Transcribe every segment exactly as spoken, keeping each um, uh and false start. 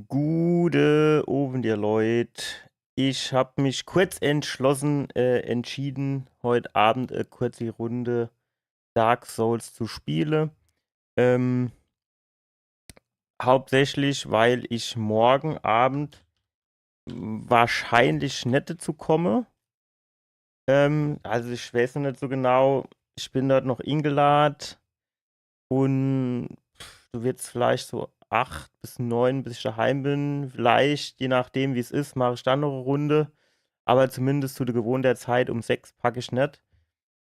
Gute Owend, ihr Leut. Ich hab mich kurz entschlossen, äh, entschieden, heut Abend e kurzi Runde Dark Souls zu spiele. Ähm, hauptsächlich, weil ich morgen Abend wahrscheinlich net dazu komme. Ähm, also ich weiß noch net so genau. Ich bin dort noch ingelad und pff, du wirst vielleicht so acht bis neun, bis ich daheim bin. Vielleicht, je nachdem, wie es is, mache ich dann noch e Runde. Aber zumindest zu der gewohnten Zeit um sechs pack ich net.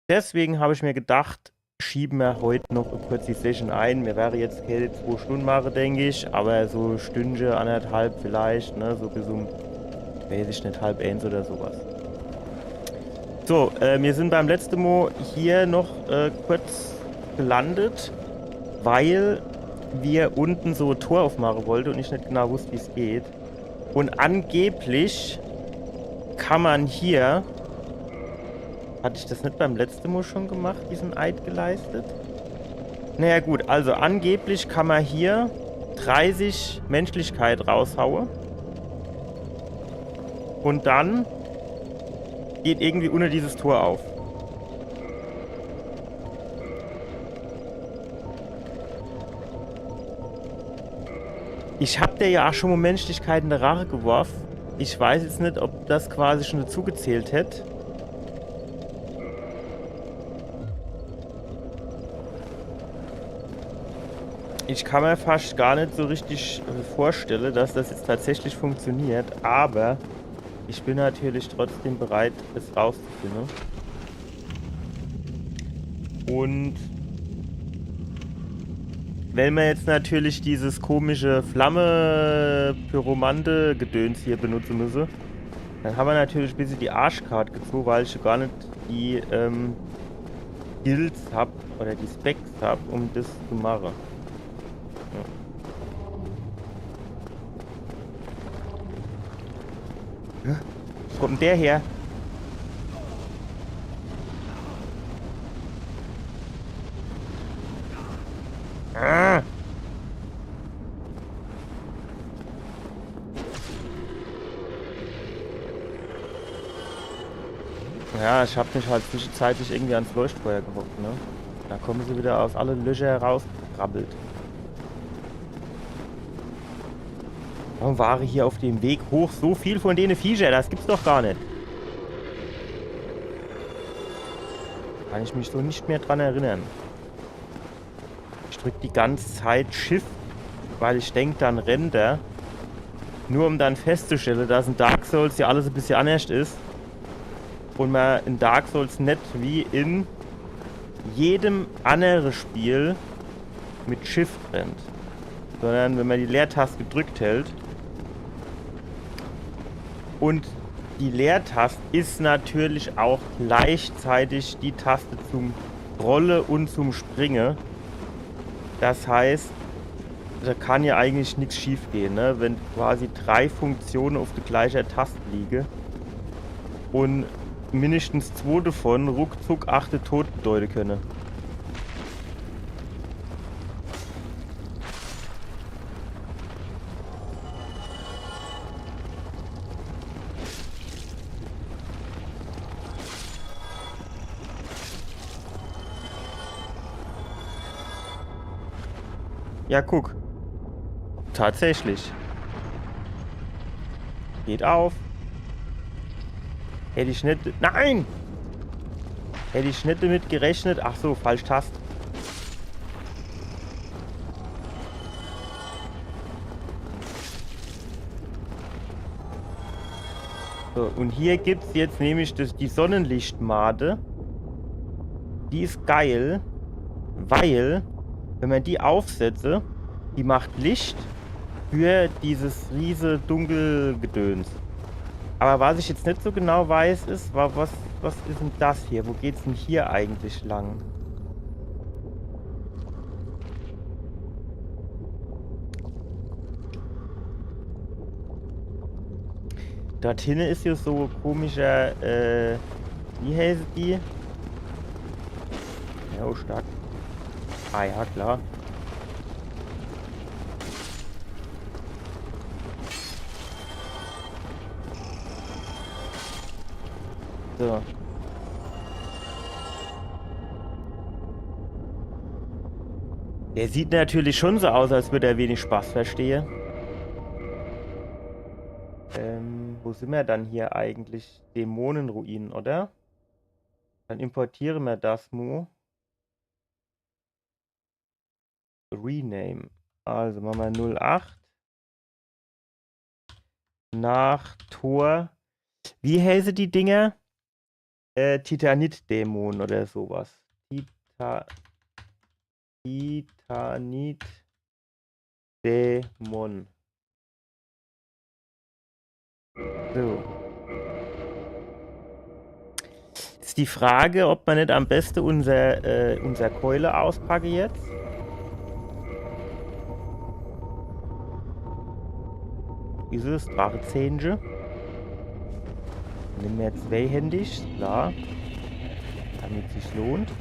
Deswegen hab ich mir gedacht, schiebe mer heut noch kurz die Session ein. Mir wäre jetzt keine zwei Stunde mache, denk ich, aber so Stündche, anderthalb vielleicht, ne, so bis um, weiß ich net, halb eins oder sowas. So, äh, mir sind beim letzten Mal hier noch äh, kurz gelandet, weil wir unten so e Tor aufmachen wollte und ich net genau wusste, wie es geht. Und angeblich kann man hier. Hatte ich das net beim letzten Mal schon gemacht, diesen Eid geleistet? Naja gut, also angeblich kann man hier dreißig Menschlichkeit raushauen. Und dann geht irgendwie unne dieses Tor auf. Ich hab der ja auch schon mal Menschlichkeit in de Rache geworfen. Ich weiß jetzt net, ob das quasi schon dazu gezählt hätt. Ich kann mir fast gar net so richtig äh, vorstellen, dass das jetzt tatsächlich funktioniert, aber ich bin natürlich trotzdem bereit, es rauszufinden. Und wenn wir jetzt natürlich dieses komische Flamme-Pyromante-Gedöns hier benutzen müssen, dann haben wir natürlich ein bisschen die Arschkarte gezogen, weil ich gar nicht die ähm, Skills hab oder die Specs hab, um das zu machen. Ja. Wo kommt denn der her? Ah. Ja, ich hab mich halt zwischenzeitlich irgendwie ans Leuchtfeuer gehockt, ne? Da kommen sie wieder aus alle Löcher rausgekrabbelt. Warum waren hier auf dem Weg hoch so viel von denen Viecher? Das gibt's doch gar nicht. Kann ich mich so nicht mehr dran erinnern. Ich drück die ganze Zeit Shift, weil ich denk, dann rennt er. Nur um dann festzustellen, dass in Dark Souls ja alles ein bisschen anders ist. Und man in Dark Souls nicht wie in jedem anderen Spiel mit Shift rennt, sondern wenn man die Leertaste gedrückt hält. Und die Leertaste ist natürlich auch gleichzeitig die Taste zum Rolle und zum Springe. Das heißt, da kann ja eigentlich nichts schief gehen, ne? Wenn quasi drei Funktionen auf der gleichen Taste liegen und mindestens zwei davon ruckzuck acht Tod bedeuten können. Ja, guck. Tatsächlich. Geht auf. Hätte ich nicht. Nein! Hätte ich nicht damit gerechnet. Ach so, falsch Tast. So, und hier gibt's jetzt nämlich das, die Sonnenlichtmade. Die ist geil, weil, wenn man die aufsetze, die macht Licht für dieses riese Dunkelgedöns. Aber was ich jetzt nicht so genau weiß, ist, wa- was, was ist denn das hier? Wo geht's denn hier eigentlich lang? Dort hinne ist hier so komischer, äh, wie heißt die? Ja, oh, stark. Ah ja, klar. So. Der sieht natürlich schon so aus, als würd er wenig Spaß verstehe. Ähm, wo sin mer dann hier eigentlich? Dämonenruinen, oder? Dann importiere mer das mo. Rename. Also mache mer null acht. Nach Tor. Wie heiße die Dinger? Äh, Titanit-Dämon oder sowas. Tita Titanit-Dämon. So. Is die Frage, ob mer net am beste unser, äh, unser Keule auspacke jetzt. Is es Drachezähnche? Nemme mer zweihändig, klar. Damit sich's lohnt.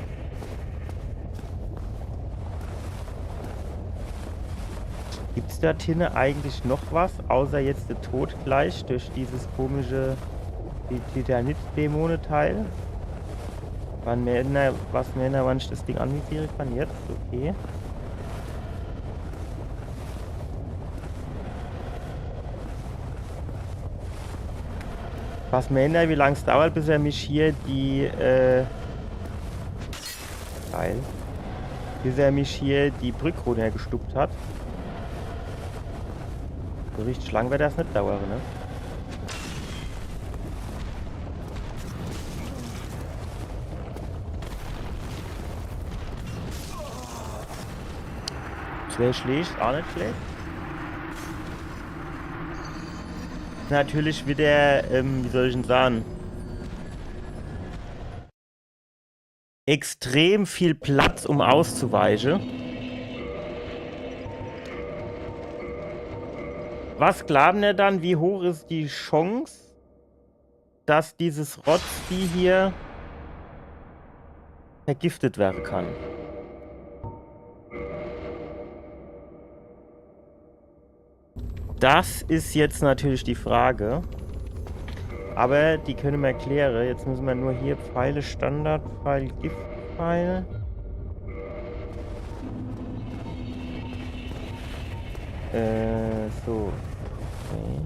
Gibt's dort hinne eigentlich noch was, außer jetzt de Tod gleich durch dieses komische Ti-, Titanit-Dämone-Teil? Wann mer, was mer, wann ich das Ding anvisiere kann? Jetzt? Okay. Was mer, wie lang's dauert, bis er mich hier die, äh, geil. Bis er mich hier die Brück runtergestuppt hat. So richtig lang werd das net dauere, ne? Zwei Schläg, auch net schlecht. Natürlich wieder, ähm, wie soll ich denn sagen, extrem viel Platz, um auszuweiche. Was glauben wir dann, wie hoch ist die Chance, dass dieses Rotzvieh hier vergiftet werden kann? Das is jetzt natürlich die Frage. Aber die könne mer kläre. Jetzt müsse mer nur hier Pfeile, Standardpfeil, Giftpfeil. Äh, so. Okay.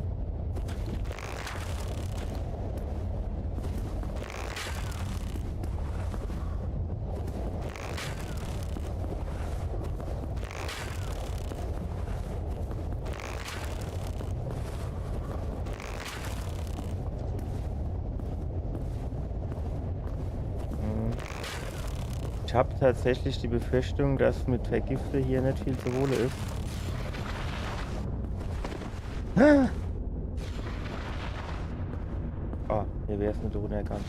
Hm. Ich hab tatsächlich die Befürchtung, dass mit Vergifte hier net viel zu hole is. Ah, hier wär's net runtergegangen.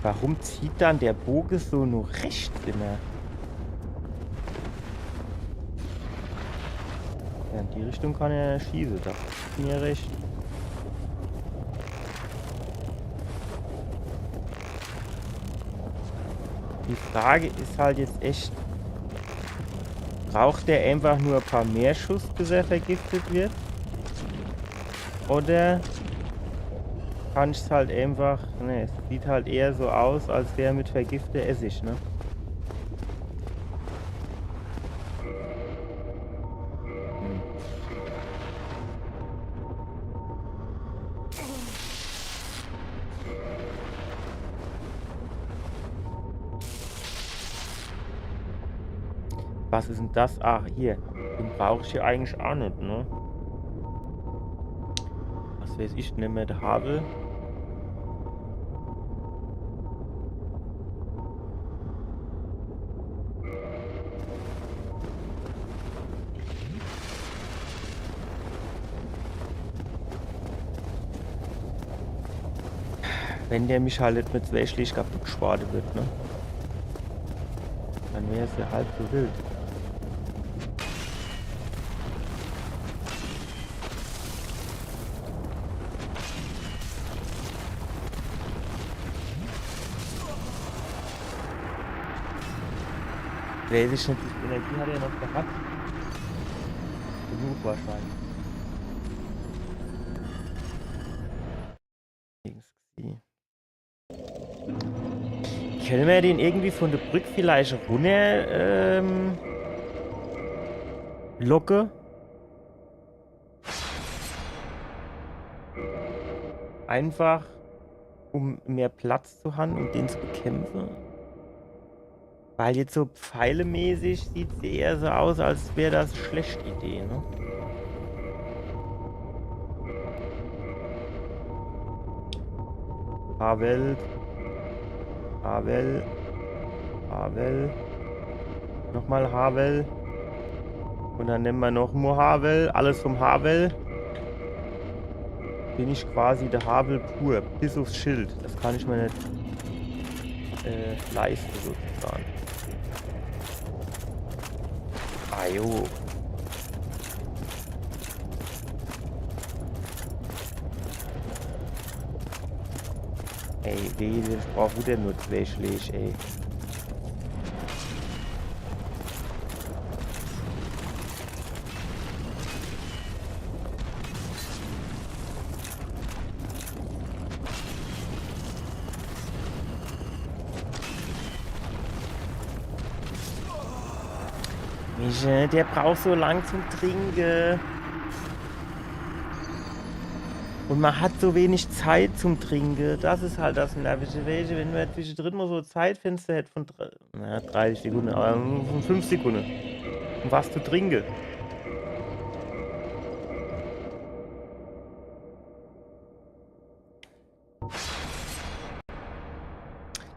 Warum zieht dann der Boge so nur rechts immer? Ja, in die Richtung kann er schieße, da is mir recht. Die Frage is halt jetzt echt, braucht der einfach nur e paar mehr Schuss, bis er vergiftet wird? Oder kann ich's halt einfach, ne, es sieht halt eher so aus, als wär mit Vergifte Essig, ne? Hm. Was is denn das? Ah, hier. Den brauch ich hier eigentlich auch net, ne? Was weiß ich, nemm mer de Havel. Wenn der mich halt net mit zwei Schläg kaputt gschwade wird, ne? Dann wär's ja halb so wild. Weiß ich net, wie viel Energie hat er noch gehabt? Gut wahrscheinlich. Kenne mer den irgendwie von der Brück vielleicht runner, ähm, locke? Einfach, um mehr Platz zu haben und den zu bekämpfen. Weil jetzt so pfeilemäßig sieht's eher so aus, als wär das e schlecht Idee, ne? Havel. Havel. Havel. Nochmal Havel. Und dann nemme mer noch mo Havel. Alles vom Havel. Bin ich quasi der Havel pur. Bis aufs Schild. Das kann ich mir net, äh, leiste, sozusagen. Ah, jo. Ey, wehe, ich brauch wieder nur zwei Schläg, ey. Michel, der braucht so lang zum Trinke. Und man hat so wenig Zeit zum Trinke. Das is halt das Nervische. Wenn man zwischendrin mal so Zeitfenster hätt von drei, na, dreißig Sekunden, aber nur von fünf Sekunden. Um was zu trinken.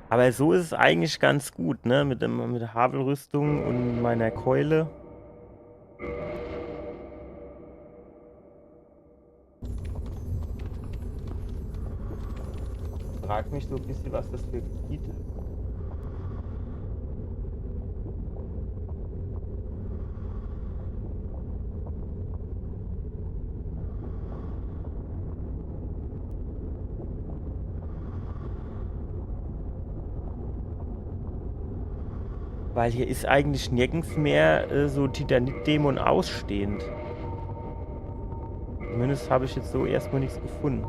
Aber so is es eigentlich ganz gut, ne? Mit dem, mit der Havelrüstung und meiner Keule. Frag mich so e bissel, was das für Gebiete. Weil hier is eigentlich nirgends mehr, äh, so Titanit-Dämon ausstehend. Zumindest hab ich jetzt so erstmal nix gefunden.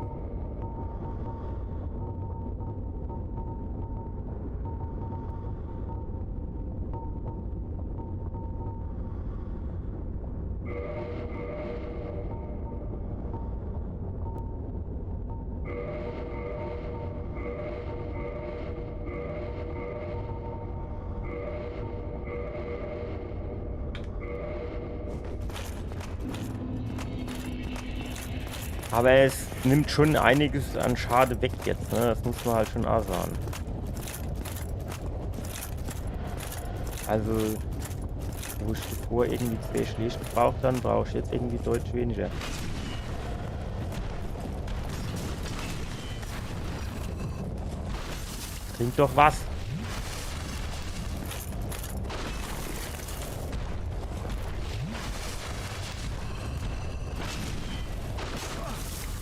Aber es nimmt schon einiges an Schade weg jetzt, ne? Das muss man halt schon auch sagen. Also, wo ich davor irgendwie zwei Schläge gebraucht hab, brauch ich jetzt irgendwie deutlich weniger. Trink doch was.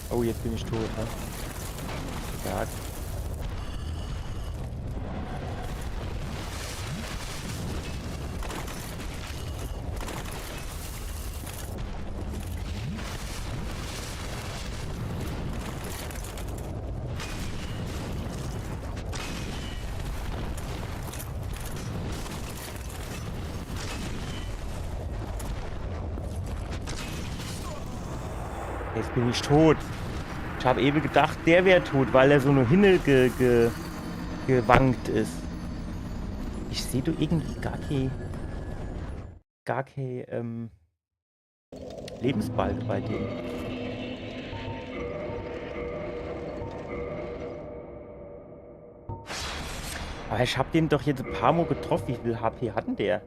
Oh, jetzt bin ich tot, ne? Ja. Jetzt bin ich tot. Ich hab eben gedacht, der wär tot, weil er so nur hinne ge ge gewankt is. Ich seh doch irgendwie gar kee, gar kee, ähm, Lebensbalke bei dem. Aber ich hab den doch jetzt e paar Mol getroffen. Wie viel H P hat denn der?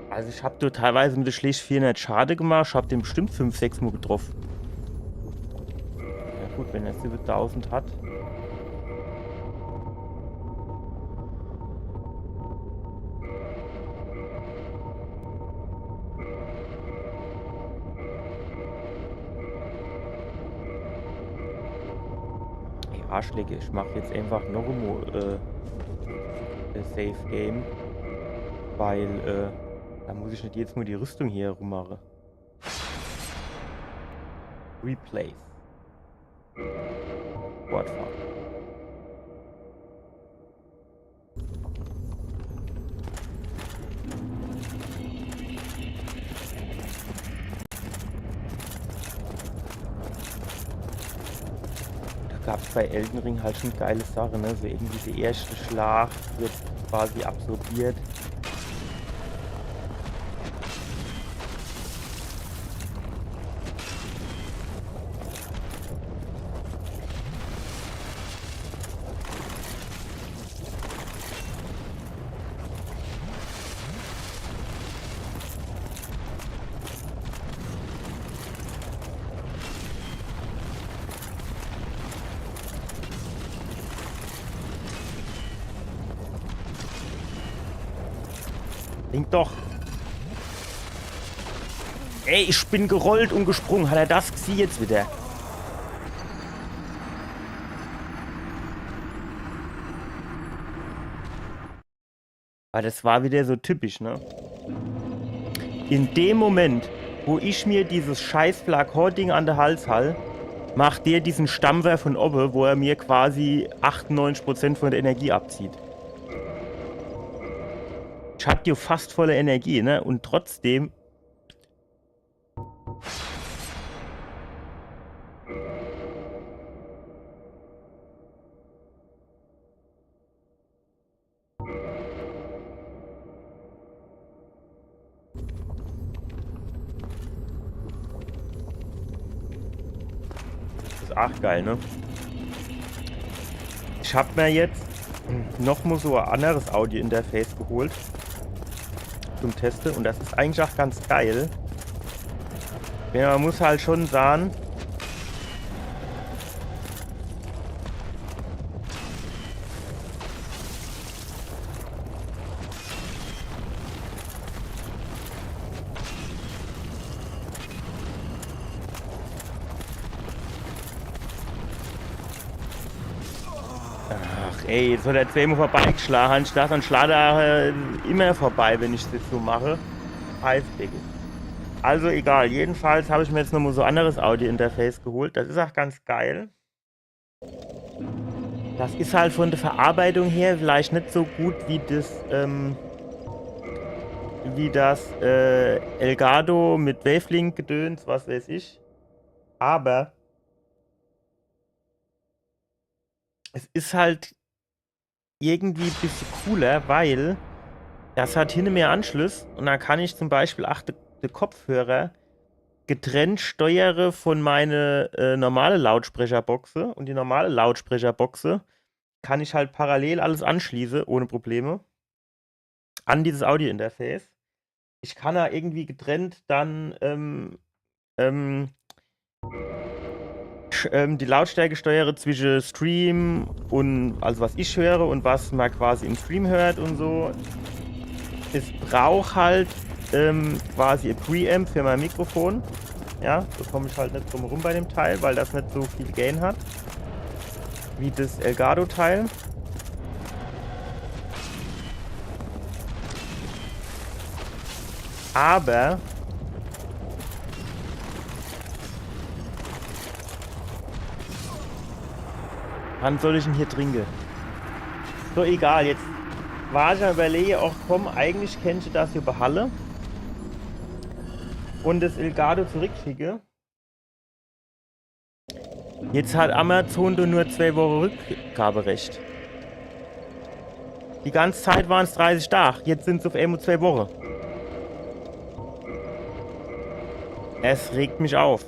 Also ich hab do teilweise mit de Schläg vierhundert Schade gemacht, ich hab den bestimmt fünf, sechs Mol getroffen. Ja gut, wenn er siebentausend hat. Ey, Arschlecke, ich mach jetzt einfach noch emol, äh, e Save Game, weil, äh, Do muss ich net jedes Mol die Rüstung hier rummache. Replace. What the fuck? Do gab's bei Elden Ring halt schon geile Sache, ne? So irgendwie de erschte Schlag wird quasi absorbiert. Spring doch. Ey, ich bin gerollt und gesprungen. Hat er das gesieh jetzt wieder? Weil das war wieder so typisch, ne? In dem Moment, wo ich mir dieses scheiß Flakon-Ding an de Hals hall, macht der diesen Stampfer von obbe, wo er mir quasi achtundneunzig Prozent von der Energie abzieht. Ich hab die fast volle Energie, ne? Und trotzdem. Das is ach geil, ne? Ich hab mir jetzt noch mo so e anderes Audio-Interface geholt zum Teste und das is eigentlich ach ganz geil. Ja, man muss halt schon sahn, ach, ey, jetzt hat er zweemo vorbeigeschlagen. Ich dacht, dann schlacht er äh, immer vorbei, wenn ich das so mache. Scheißdeckel. Also egal, jedenfalls hab ich mir jetzt nochmal so anderes Audio-Interface geholt. Das is ach ganz geil. Das is halt von der Verarbeitung her vielleicht net so gut wie das, ähm, wie das äh, Elgato mit Wavelink-Gedöns, was weiß ich. Aber es is halt irgendwie e bissche cooler, weil das hat hinne mehr Anschluss und dann kann ich zum Beispiel ach de, de Kopfhörer getrennt steuere von meine äh, normale Lautsprecherboxe und die normale Lautsprecherboxe kann ich halt parallel alles anschließe ohne Probleme an dieses Audio-Interface. Ich kann da irgendwie getrennt dann ähm, ähm, sch- ähm, die Lautstärke steuere zwischen Stream und also was ich höre und was man quasi im Stream hört und so. Es braucht halt ähm, quasi ein Preamp für mein Mikrofon. Ja, da komme ich halt nicht drum herum bei dem Teil, weil das nicht so viel Gain hat wie das Elgato-Teil. Aber wann soll ich denn hier trinke? So, egal, jetzt war ich am Überlege, ach komm, eigentlich kennt ich das hier behalle und das Elgato zurückschicke. Jetzt hat Amazon doch nur zwei Wochen Rückgaberecht. Die ganze Zeit waren's dreißig Tage, jetzt sind's auf einmal zwei Wochen. Es regt mich auf.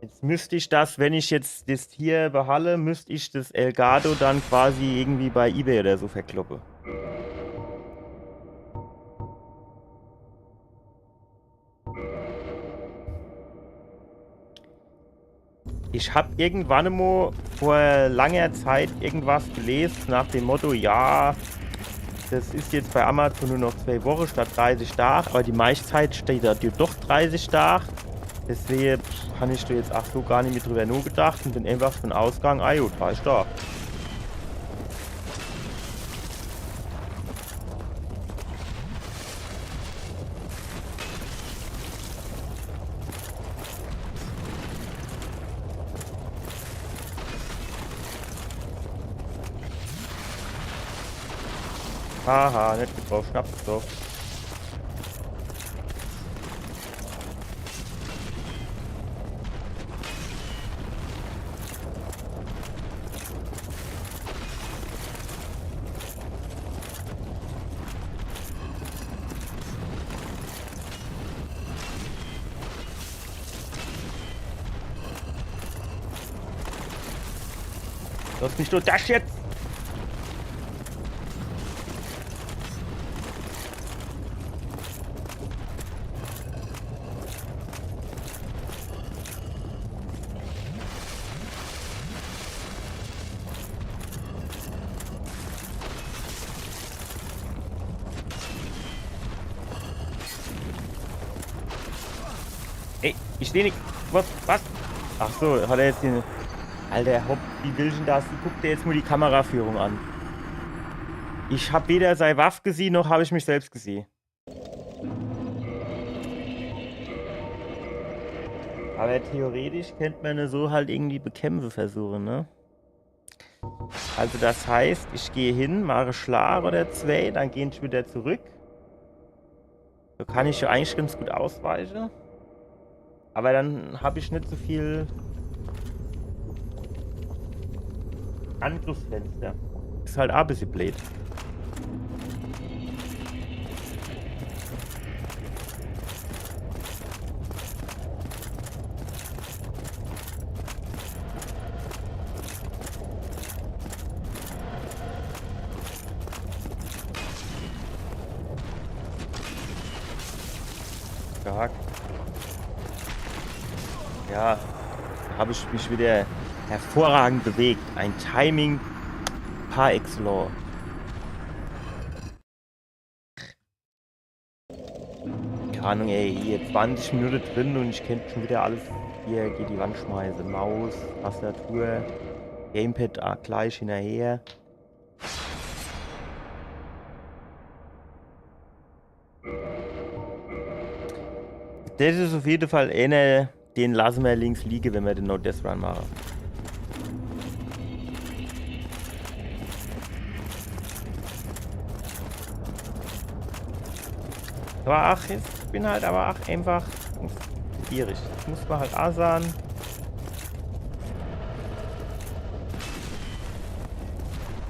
Jetzt müsst ich das, wenn ich jetzt das hier behalle, müsst ich das Elgato dann quasi irgendwie bei eBay oder so verkloppe. Ich hab irgendwann mo vor langer Zeit irgendwas gelesen nach dem Motto, ja, das is jetzt bei Amazon nur noch zwei Wochen statt dreißig Tage, aber die meiste Zeit steht da doch dreißig Tage. Deswegen hab ich da jetzt ach so gar nicht mehr drüber nachgedacht und bin einfach von ausgegangen, ah jo, dreißig Tage. Haha, net getroff, schnapp doch. Lass mich nur das jetzt! Ey, ich seh nix. Was? Was? Ach so, hat er jetzt den. Alter, hopp, wie will ich denn das? Guck dir jetzt mal die Kameraführung an. Ich hab weder sei Waff gesehen, noch hab ich mich selbst gesehen. Aber theoretisch könnte man ihn so halt irgendwie bekämpfen versuchen, ne? Also das heißt, ich gehe hin, mache Schlag oder zwei, dann gehen ich wieder zurück. Da kann ich ja eigentlich ganz gut ausweichen. Aber dann hab ich nicht so viel Angriffsfenster. Ist halt auch ein bisschen blöd. Stark. Ja, da habe ich mich wieder hervorragend bewegt. Ein Timing par excellence. Keine Ahnung, ey, hier zwanzig Minuten drin und ich könnte schon wieder alles hier gegen die Wand schmeißen. Maus, Tastatur, Gamepad, ah, gleich hinterher. Das ist auf jeden Fall einer, den lassen wir links liegen, wenn wir den No-Death-Run machen. Aber ach, ich bin halt aber ach einfach schwierig. Das muss man halt auch sagen.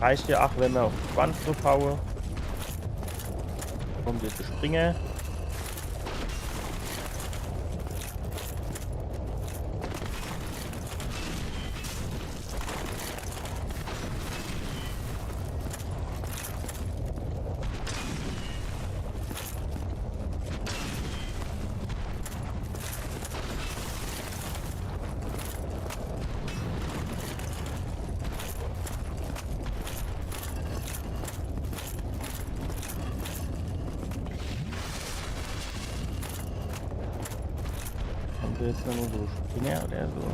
Reicht ja auch, wenn wir auf den Schwanz drauf hauen. Kommt jetzt der Springer. Haben wir jetzt noch so Springer oder so?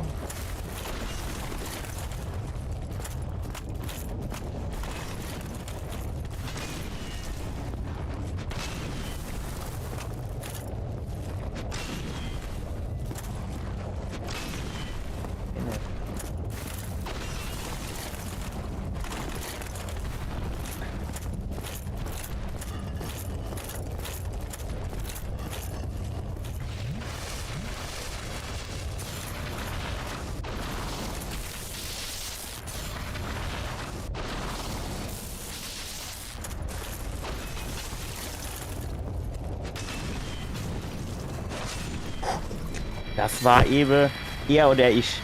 Das war eben er oder ich.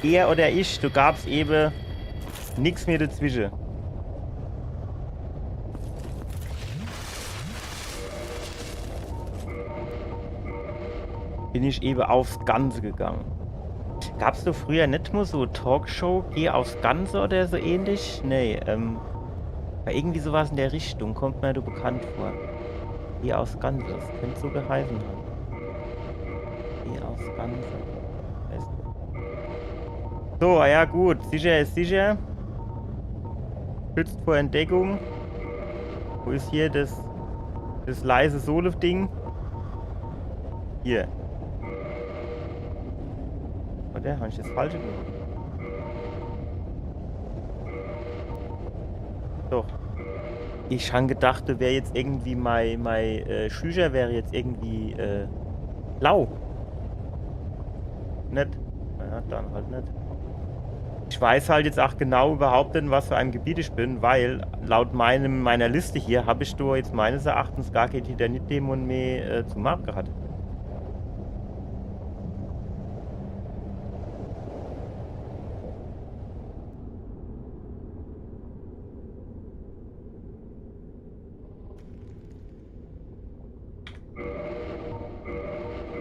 Er oder ich, da gab's eben nix mehr dazwischen. Bin ich eben aufs Ganze gegangen. Gab's da früher nicht mal so Talkshow, Geh aufs Ganze oder so ähnlich? Nee, ähm, war irgendwie sowas in der Richtung, kommt mir da bekannt vor. Geh aufs Ganze, das könnte so geheißen haben. Geh aufs Ganze. Weiß nicht. So, ja gut, sicher ist sicher. Schützt vor Entdeckung. Wo ist hier das, das leise Sohle-Ding? Hier. Oder? Hab ich das Falsche gemacht? Doch. Ich han gedacht, do wär jetzt irgendwie mei, mei äh, Schücher wär jetzt irgendwie äh, blau. Net? Naja, dann halt net. Ich weiß halt jetzt ach genau überhaupt net, in was für einem Gebiet ich bin, weil laut meinem, meiner Liste hier hab ich do jetzt meines Erachtens gar kee Titanit-Dämon mehr äh, zu mache gehat.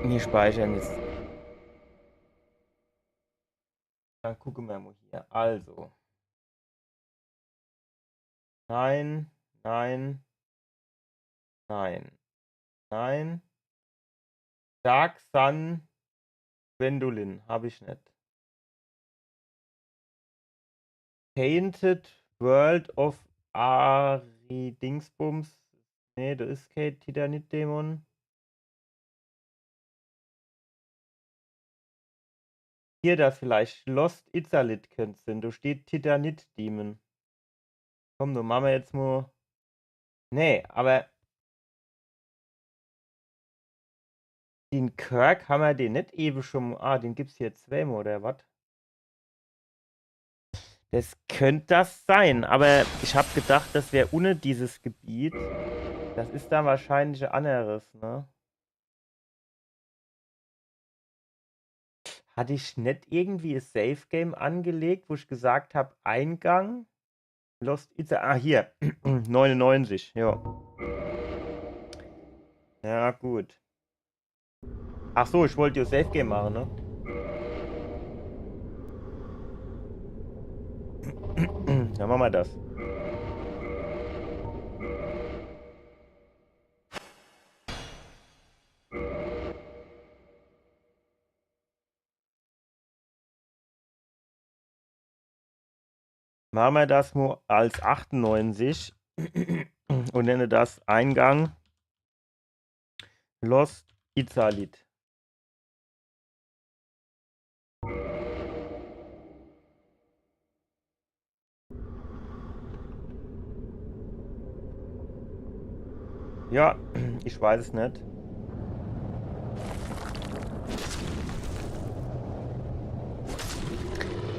Mir speichern jetzt. Dann gucke mer mo hier. Also. Nein, nein, nein, nein. Dark Sun Gwyndolin hab ich net. Painted World of Ari Dingsbums. Nee, do is kee Titanit-Dämon. Hier das vielleicht. Lost Izalith könnt's sinn. Do steht Titanit-Demon. Komm, do mache mer jetzt mo. Nee, aber den Kirk hammer den net ewe schon mo. Ah, den gibt's hier zwee mo, oder wat? Das könnt das sein, aber ich hab gedacht, das wär unne dieses Gebiet. Das is dann wahrscheinlich e anneres, ne? Hatt ich net irgendwie e Save Game angelegt, wo ich gesagt hab, Eingang? Lost Izalith. Ah, hier. Neunundneunzig, ja. Ja, gut. Ach so, ich wollt jo Save Game mache, ne? Dann mache mer das. Mache mer das mo als achtundneunzig und nenne das Eingang Lost Izalith. Ja, ich weiß es net.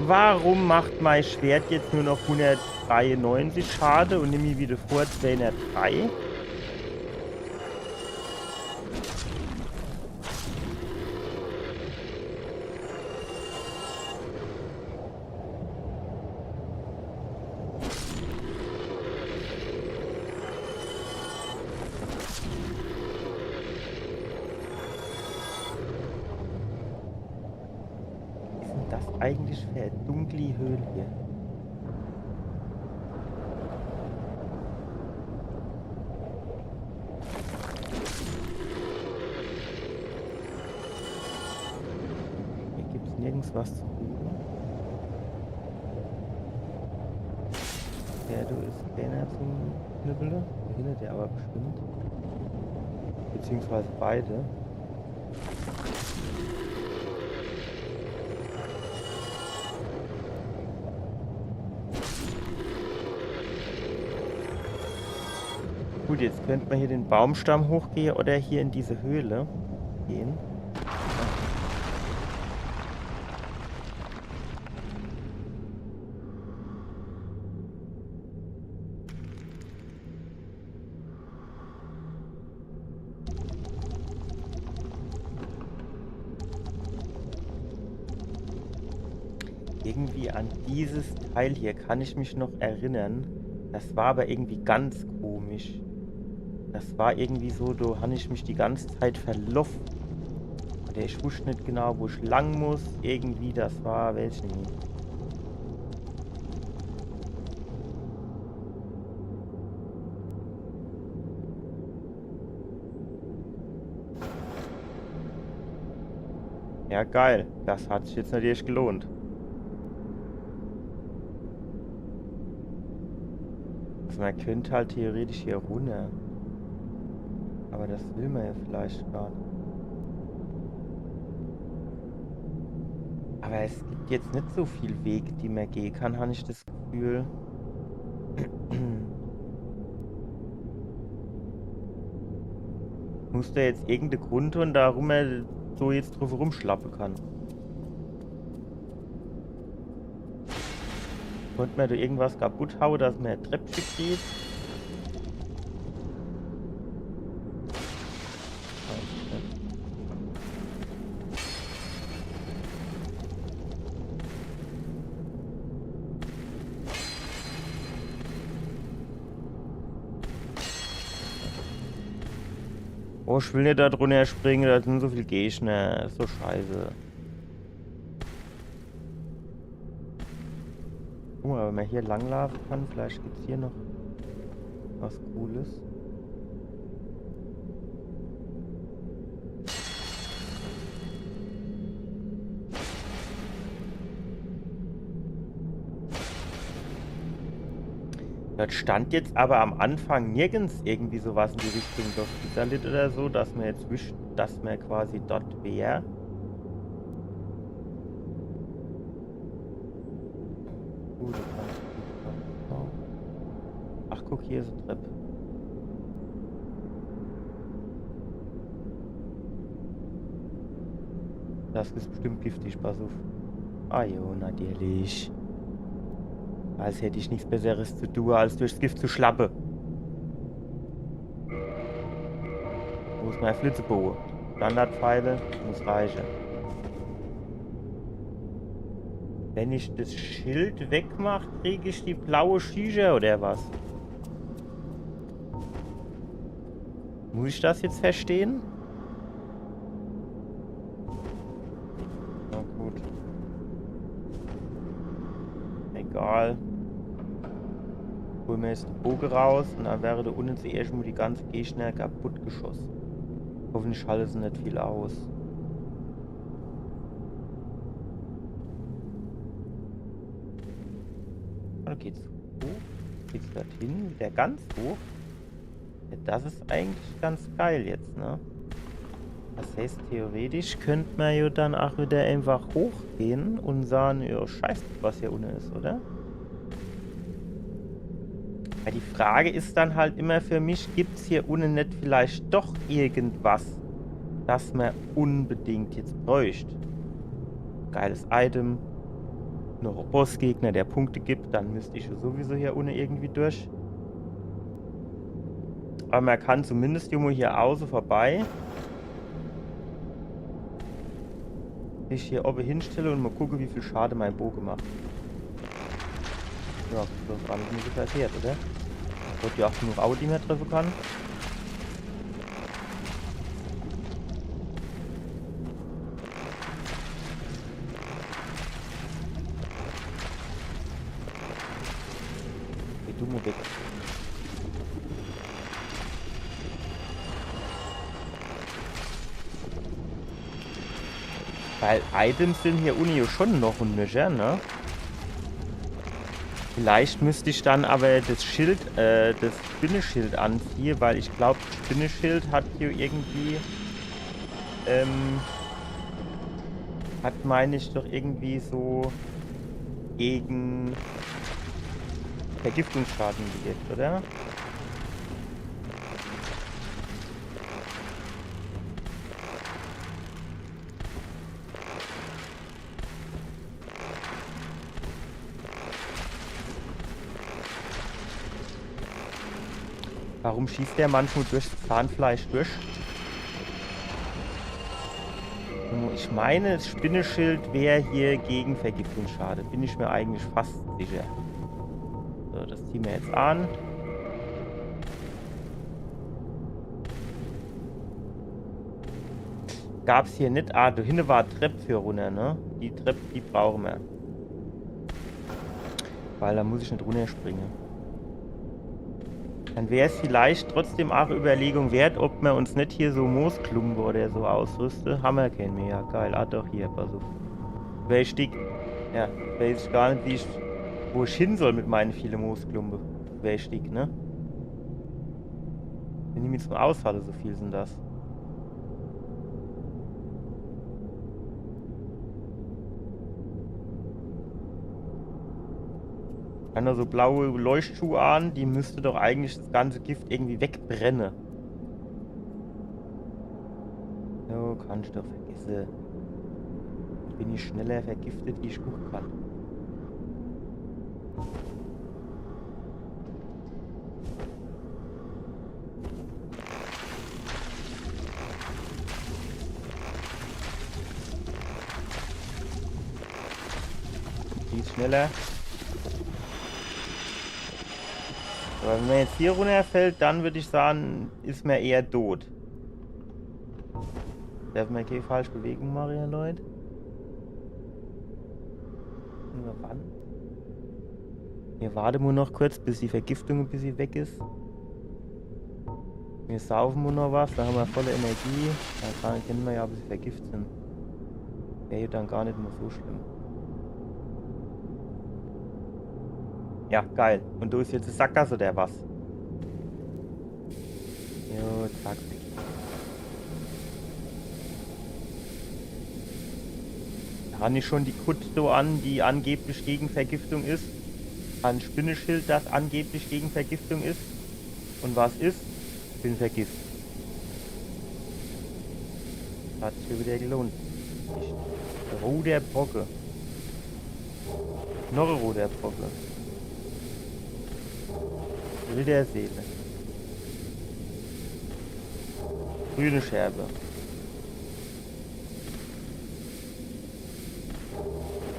Warum macht mei Schwert jetzt nur noch hundertdreiundneunzig Schade und nimmi wie devor zweihundertdrei? Was is denn das eigentlich für e dunkli Höhl hier? Hier gibt's nirgends was zu holen. Der do is keener zum Knüppele. Do hinne der aber bestimmt. Beziehungsweise beide. Gut, jetzt könnt mer hier den Baumstamm hochgehe oder hier in diese Höhle gehen. Irgendwie an dieses Teil hier kann ich mich noch erinnern. Das war aber irgendwie ganz komisch. Das war irgendwie so, do han ich mich die ganze Zeit verloff. Oder ich wusst net genau, wo ich lang muss. Irgendwie, das war, weiß ich net. Ja, geil. Das hat sich jetzt natürlich gelohnt. Also man könnt halt theoretisch hier runner. Aber das will man ja vielleicht gar net. Aber es gibt jetzt net so viel Wege, die man gehe kann, han ich das Gefühl. Muss do jetzt irgende Grund hon, warum er so jetzt druf rumschlappe kann. Konnt mer do irgendwas kaputt haue, dass mer Treppche kriegt? Oh, ich will net do drunner springe, do sin so viel Gegner. Is so scheiße. Guck mol, wenn mer hier langlaafe kann, vielleicht gibt's hier noch was Cooles. Do stand jetzt awwer am Anfang nirgends irgendwie so was in die Richtung Lost Izalith oder so, dass mer jetzt wisst, dass mer quasi dort wär. Gut, das kann ich nicht machen. Ach, guck, hier is e Trepp. Das is bestimmt giftig, pass uff. Ah jo, natürlich. Als hätt ich nix Besseres zu tue, als durchs Gift zu schlappe. Wo is mei Flitzeboge? Standardpfeile, muss reiche. Wenn ich das Schild wegmach, krieg ich die blaue Schiesche oder was? Muss ich das jetzt verstehn? Na gut. Egal. Hol mer jetzt de Boge raus un dann werre do unne zuerscht mol die ganze Gegner kaputt geschoss. Hoffentlich halle se net viel aus. Do geht's hoch. Geht's dorthin? Wieder ganz hoch? Ja, das is eigentlich ganz geil jetzt, ne? Das heißt, theoretisch könnt mer jo dann ach wieder einfach hochgehn un sahn, jo, scheiß, was hier unne is, oder? Weil die Frage is dann halt immer für mich, gibt's hier unne net vielleicht doch irgendwas, das mer unbedingt jetzt bräucht? Geiles Item, noch e Bossgegner, der Punkte gibt, dann müsst ich sowieso hier unne irgendwie durch. Awwer mer kann zumindest jo mol hier auße vorbei. Sich hier owwe hinstelle un mol gucke, wie viel Schade mei Boge macht. Ja, das war net so verkehrt, oder? Wollt jo ach genug Aue, die mer treffe kann. Geh du mol weg. Weil Items sin hier unne jo schon noch un nöcher, ne? Vielleicht müsst ich dann awwer das Schild, äh, das Spinneschild anziehe, weil ich glaub, das Spinneschild hat hier irgendwie, ähm, hat, mein ich, doch irgendwie so gegen Vergiftungsschade gewirkt, oder? Warum schießt der manchmal durchs Zahnfleisch durch? Ich meine, das Spinneschild wär hier gegen Vergiftungsschade. Bin ich mir eigentlich fast sicher. So, das ziehen wir jetzt an. Gab's hier net. Ah, do hinne war Trepp für runner, ne? Die Trepp, die brauche mer. Weil do muss ich net runnerspringe. Dann wär's vielleicht trotzdem ach Überlegung wert, ob mer uns net hier so Moosklumpe oder so ausrüste. Hammer kenn mer ja. Geil. Ah, doch, hier, pass uff. Zwei Stick. Ja, weiß ich gar net, wie ich, wo ich hin soll mit meine viele Moosklumpe. Zwei Stick, ne? Wenn die mich zum Aushalte, so viel sin das. Kann do so blaue Leuchtschuh an, die müsste doch eigentlich das ganze Gift irgendwie wegbrenne. Kann ich doch vergesse. Bin ich schneller vergiftet, wie ich gucke kann. Die is schneller. Aber wenn man jetzt hier runterfällt, dann würd ich sagen, is man eher tot. Darf man keine falsche Bewegung machen, Leute? Nur wann? Wir warten nur noch kurz, bis die Vergiftung ein bisschen weg ist. Wir saufen nur noch was, dann haben wir volle Energie. Dann kann, können wir ja ein bisschen vergiftet sein. Wäre ja dann gar nicht mehr so schlimm. Ja, geil. Und du bist jetzt Sackgasse oder was? Jo, zack. Habe ich schon die Kutte an, die angeblich gegen Vergiftung ist? Ein Spinneschild, das angeblich gegen Vergiftung ist? Und was ist? Bin vergiftet. Hat sich wieder gelohnt. Roter Brocke. Noch ein roter Brocke. Ritterseele. Grüne Scherbe.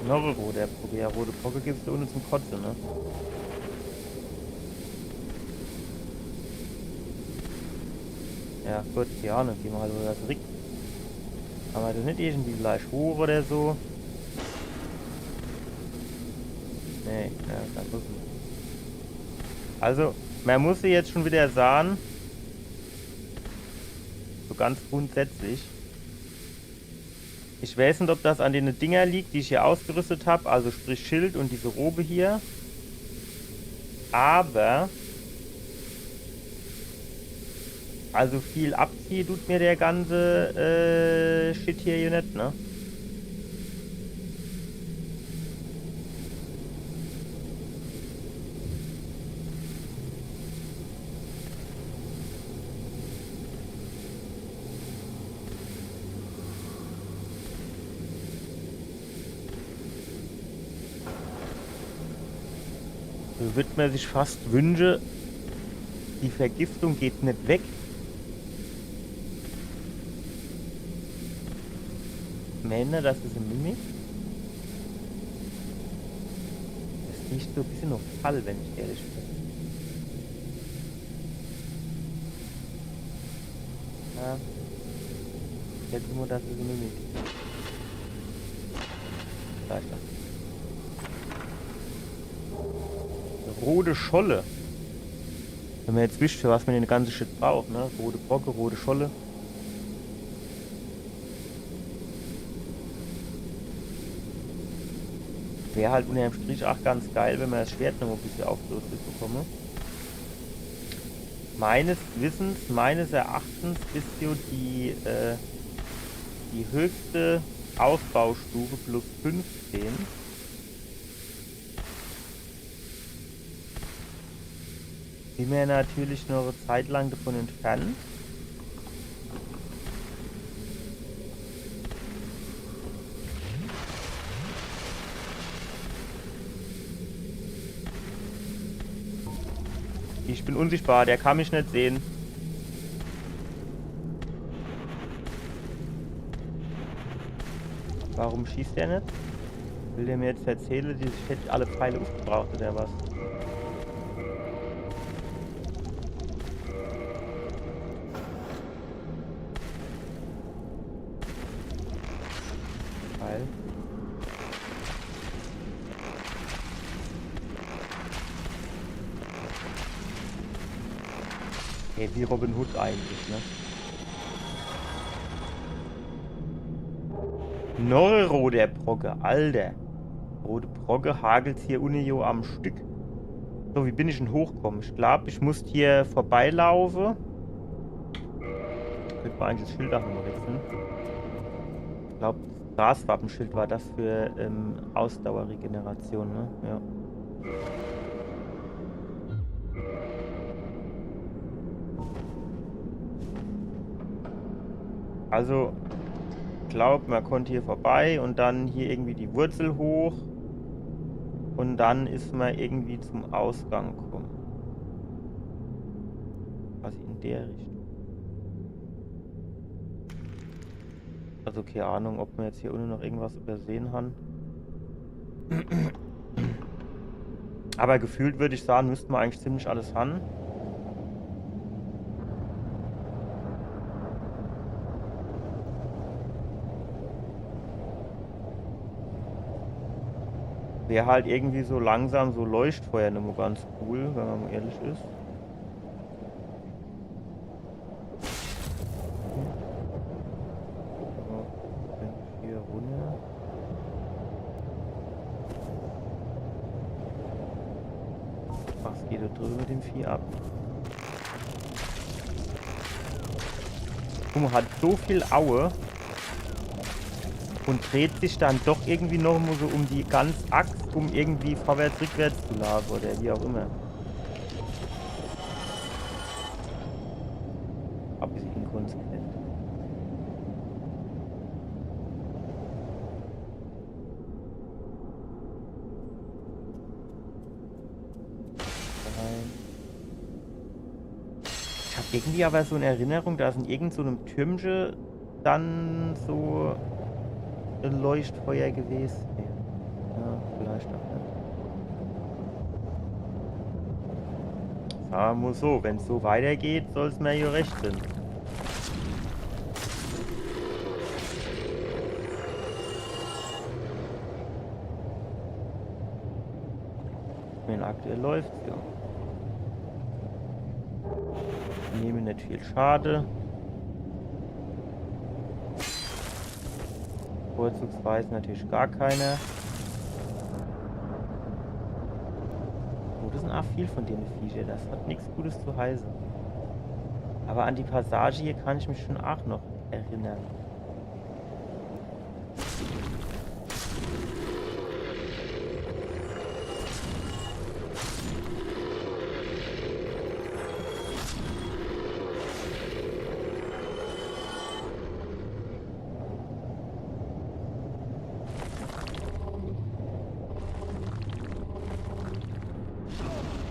Noch ein roter Brocke. Ja, rote Brocke gibt's da unten zum Kotzen, ne? Ja, gut, ja, dann gehen wir halt wieder zurück. Haben wir da nicht irgendwie gleich hoch oder so? Nee, ja, dann gucken wir. Also, man muss ja jetzt schon wieder sagen, so ganz grundsätzlich, ich weiß nicht, ob das an den Dinger liegt, die ich hier ausgerüstet hab, also sprich Schild und diese Robe hier. Aber also viel abziehen tut mir der ganze äh, Shit hier, hier nicht, ne? Da würd man sich fast wünschen, die Vergiftung geht nicht weg. Männer, das ist ein Mimik. Das riecht so ein bisschen nach Fall, wenn ich ehrlich bin. Ja. Jetzt nur, das ist eine Mimik. Da ist das. Rote Scholle. Wenn man jetzt wisst, für was man den ganzen Shit braucht, ne? Rote Brocke, rote Scholle. Wäre halt unterm Strich auch ganz geil, wenn man das Schwert noch ein bisschen aufgerüstet bekomme. Meines Wissens, meines Erachtens ist ja die, äh, die höchste Ausbaustufe plus fünfzehn. Bin mir natürlich noch eine Zeit lang davon entfernt. Ich bin unsichtbar, der kann mich nicht sehen. Warum schießt der nicht? Will der mir jetzt erzählen, die, ich hätte alle Pfeile aufgebraucht oder was? Pfeil. Hey, wie Robin Hood eigentlich, ne? Noch e rote Brocke, Alter. Rote Brocke hagelt's hier unne jo am Stück. So, wie bin ich denn hochkomme? Ich glaub, ich musst hier vorbeilaufe. Könnt man eigentlich das Schild auch nochmal wechseln. Ich glaub, das Graswappenschild war das für, ähm, Ausdauerregeneration, ne? Ja. Also, glaub, mer konnt hier vorbei un dann hier irgendwie die Wurzel hoch. Un dann is mer irgendwie zum Ausgang kumme. Quasi in der Richtung. Also kee Ahnung, ob mer jetzt hier unne noch irgendwas übersehn han. Aber gefühlt würd ich sage, müsst mer eigentlich ziemlich alles han. Wär halt irgendwie so langsam so Leuchtfeuer nimmer ganz cool, wenn mer mal ehrlich is. So, dann hier runter. Was geht da drüben mit dem Vieh ab? Guck mal, hat so viel Aue und dreht sich dann doch irgendwie noch mal so um die ganz Achs, um irgendwie vorwärts, rückwärts zu laufen oder wie auch immer. Ein bisschen inkonsequent. Rein. Ich hab irgendwie aber so eine Erinnerung, dass in irgend so einem Türmchen dann so ein Leuchtfeuer gewesen wäre. Ja, vielleicht auch nicht. Sagen wir mal so, wenn's so weitergeht, soll's mir ja recht sein. Wenn aktuell läuft's, ja. Nehme nicht viel Schade. Vorzugsweise natürlich gar keine. Oh, das sind auch viel von denen Viecher. Das hat nichts Gutes zu heißen. Aber an die Passage hier kann ich mich schon auch noch erinnern.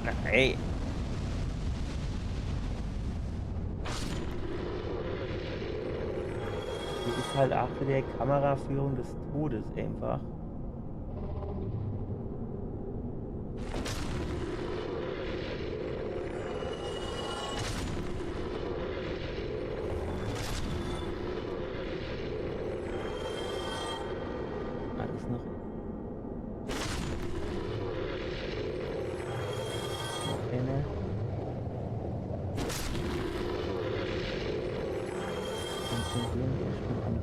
Na, ey. Das ist halt auch wieder Kameraführung des Todes einfach. Alles noch. Noch eine. Konzentrieren wir erstmal an.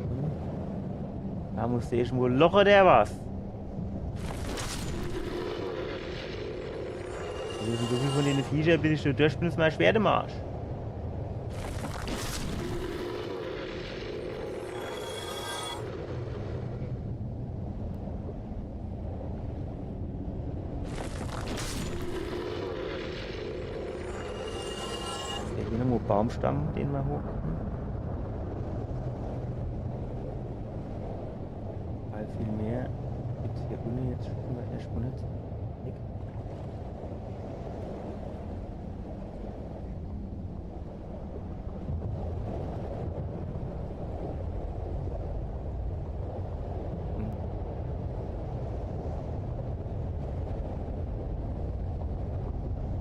Da muss ich wohl Loch oder was? Hier sind so viel von den Viecher, bis ich da durch bin, ist mein Schwert im Arsch. Ist der hier irgendwo Baumstamm, den wir hoch? Weil viel mehr gibt's hier unten jetzt schon mal erstmal nicht. Nick.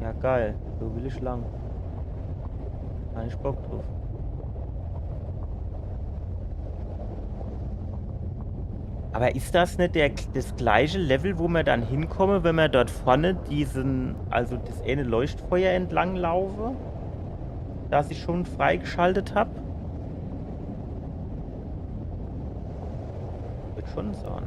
Ja, geil. So will ich lang. Hab ich Bock drauf. Aber ist das nicht der, das gleiche Level, wo wir dann hinkommen, wenn wir dort vorne diesen, also das eine Leuchtfeuer entlang laufen, das ich schon freigeschaltet hab? Wird schon sein.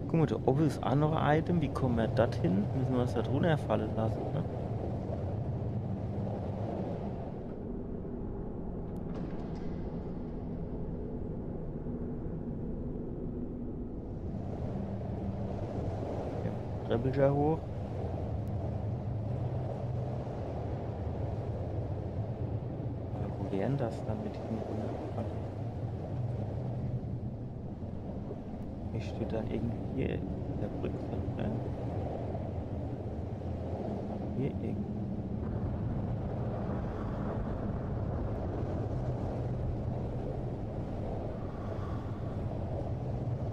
Guck mal, da oben ist auch noch ein Item. Wie kommen wir da hin? Müssen wir uns da drunter fallen lassen, ne? Ja, Treppelcher hoch. Gern das dann mit dem Runterfahren. Ich stehe dann irgendwie hier in der Brücke drin. Hier irgendwie.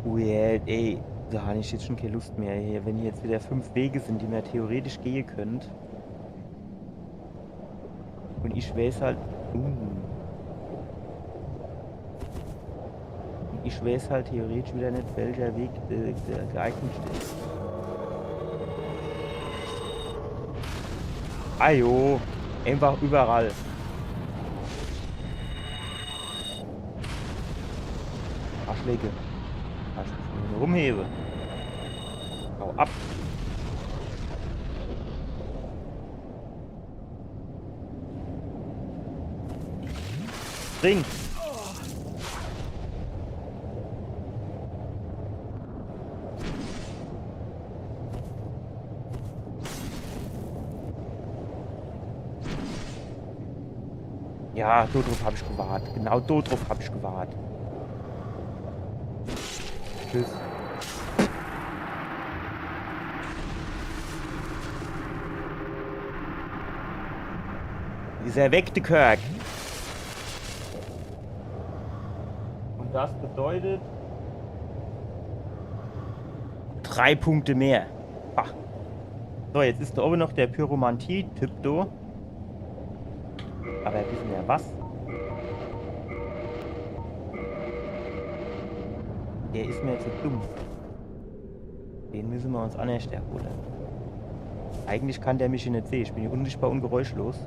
Weird, ey. Da habe ich jetzt schon keine Lust mehr hier. Wenn hier jetzt wieder fünf Wege sind, die man theoretisch gehen könnte. Und ich weiß halt. Uh. Und ich weiß halt theoretisch wieder nicht, welcher Weg der, der geeignet ist. Ajo, einfach überall. Arschlecke. Kannst du nicht rumheben. Hau ab. Spring. Ja, do drauf hab ich gewartet. Genau do drauf hab ich gewartet. Tschüss. Is er weg, de Kirk? Und das bedeutet drei Punkte mehr. Ah. So, jetzt is da oben noch der Pyromantie-Typ do. Aber wissen wir was? Der is mir zu dumm. Den müssen wir uns an der Stelle holen. Eigentlich kann der mich hier nicht sehen. Ich bin hier unsichtbar und geräuschlos.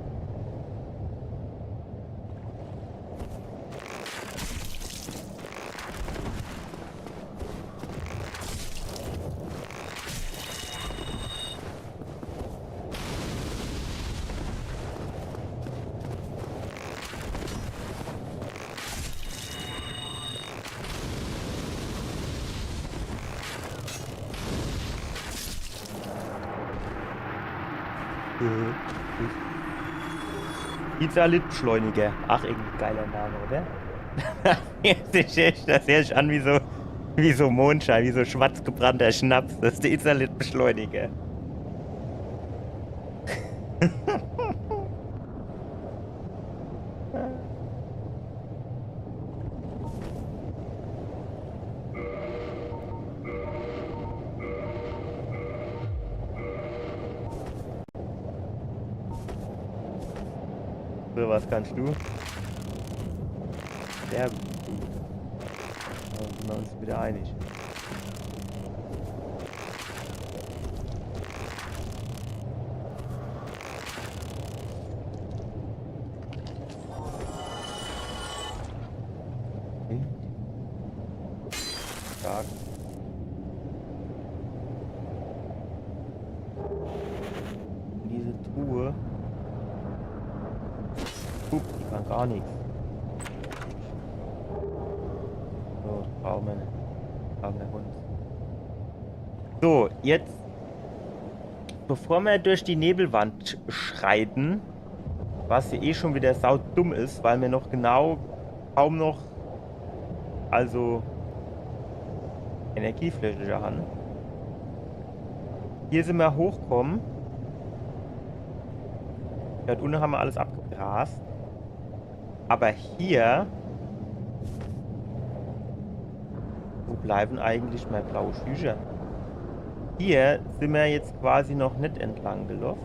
Äh, Izalitbeschleuniger. Ach, irgendein geiler Name, oder? Das hört sich echt, das hört sich an wie so, wie so Mondschein, wie so schwarz gebrannter Schnaps. Das is der Izalitbeschleuniger. So, was kannst du? Sterben. Da sind wir uns wieder einig. Okay. Stark. Diese Truhe. Guck, die kann gar nichts. So, brauchen wir nicht. Brauchen wir uns. So, jetzt, bevor wir durch die Nebelwand schreiten, was ja eh schon wieder saudumm is, weil wir noch genau kaum noch, also Energiefläschcher haben. Hier sind wir hochkommen. Dort unten haben wir alles abgegrast. Aber hier, wo bleiben eigentlich meine blaue Schücher? Hier sind wir jetzt quasi noch nicht entlang gelaufen.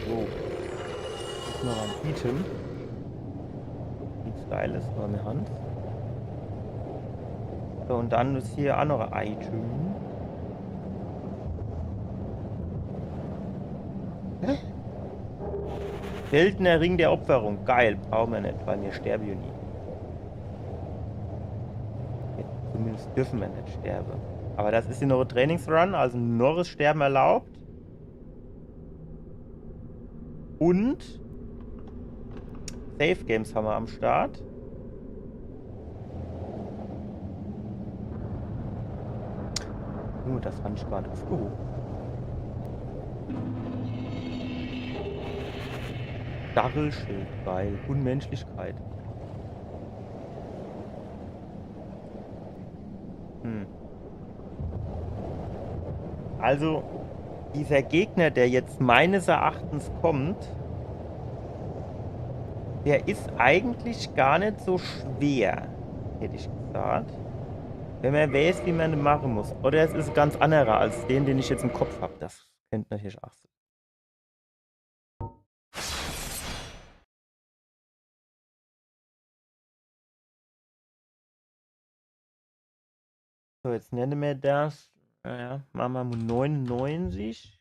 So. Is noch ein Item. Nichts Geiles, nur eine Hand. So, und dann is hier auch noch ein Item. Hä? Seltener Ring der Opferung. Geil, brauchen wir nicht, weil wir sterben ja nie. Jetzt zumindest dürfen wir nicht sterben. Aber das is ja noch ein Trainingsrun, also noch is Sterben erlaubt. Und Save Games haben wir am Start. Oh, das fand ich gar net. Oh. Stachelschild bei Unmenschlichkeit. Hm. Also, dieser Gegner, der jetzt meines Erachtens kommt, der is eigentlich gar net so schwer, hätt ich gesagt. Wenn mer weiß, wie mer ne mache muss. Oder es is e ganz annerer als den, den ich jetzt im Kopf hab. Das könnt natürlich auch sein. So, jetzt nenne mer das. Naja, mache mer mo neunundneunzig.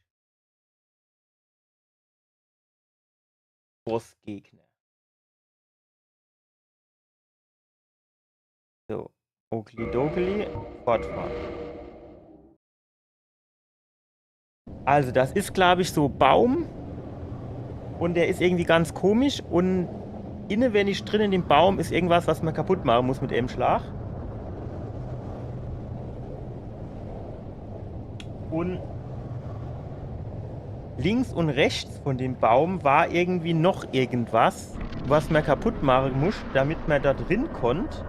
Bossgegner. So, oklidokli, fortfahre. Also, das is, glaub ich, so Baum. Und der is irgendwie ganz komisch. Und innewendig drin in dem Baum is irgendwas, was mer kaputt mache muss mit em Schlag. Und links und rechts von dem Baum war irgendwie noch irgendwas, was mer kaputt mache muss, damit mer da drin konnt.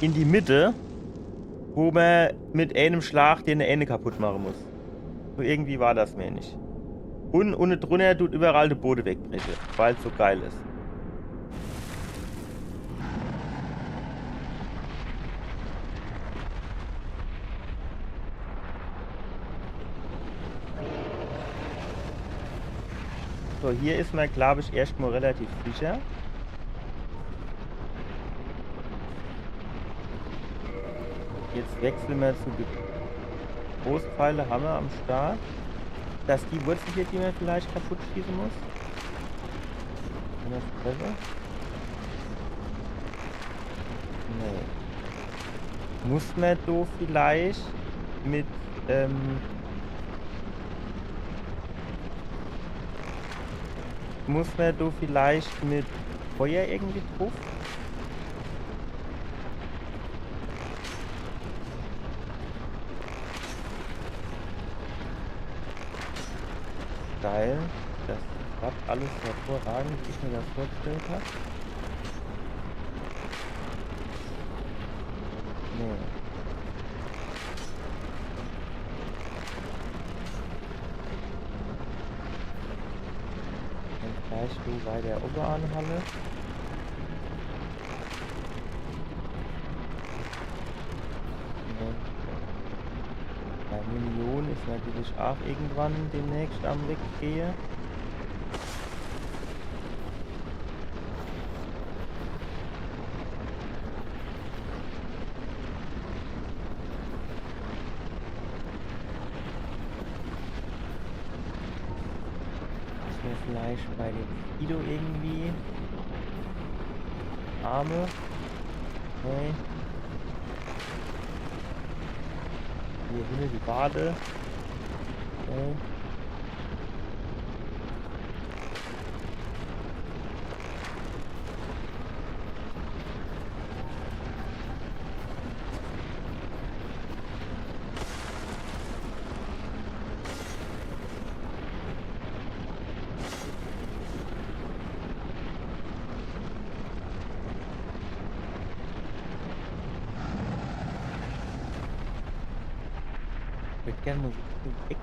In die Mitte, wo mer mit einem Schlag den Ende kaputt mache muss. So irgendwie war das, mein ich. Und unne drunner tut überall der Boden wegbrechen, weil's so geil is. So, hier is mer, glaub ich, erscht mo relativ sicher. Jetzt wechsle mer zu Ge-, Großpfeile hammer am Start. Das die Wurzel hier, die mer vielleicht kaputt schieße muss? Kann das besser? Nee. Muss mer do vielleicht mit, ähm, muss mer do vielleicht mit Feuer irgendwie druff? Geil. Das klappt alles hervorragend, wie ich mir das vorgestellt hab. Nee. Dann vielleicht du bei der Oberanhalle. Nee. Bei Minion is natürlich auch irgendwann demnächst am Weggehe. Is mir vielleicht bei dem Fido irgendwie Arme. Okay. Hier hinne die Bade. Okay. Ich würd gern mal so weg.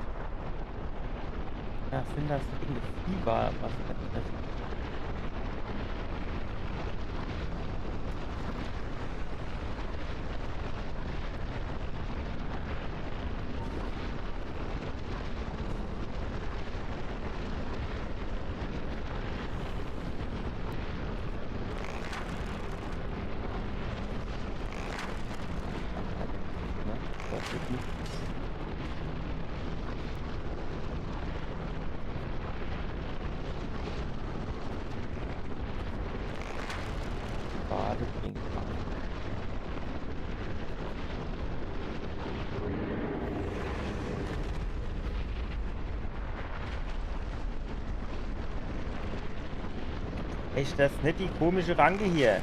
Ja, sind das irgendwie Fieber, was das ist? Echt, das is net die komische Ranke hier.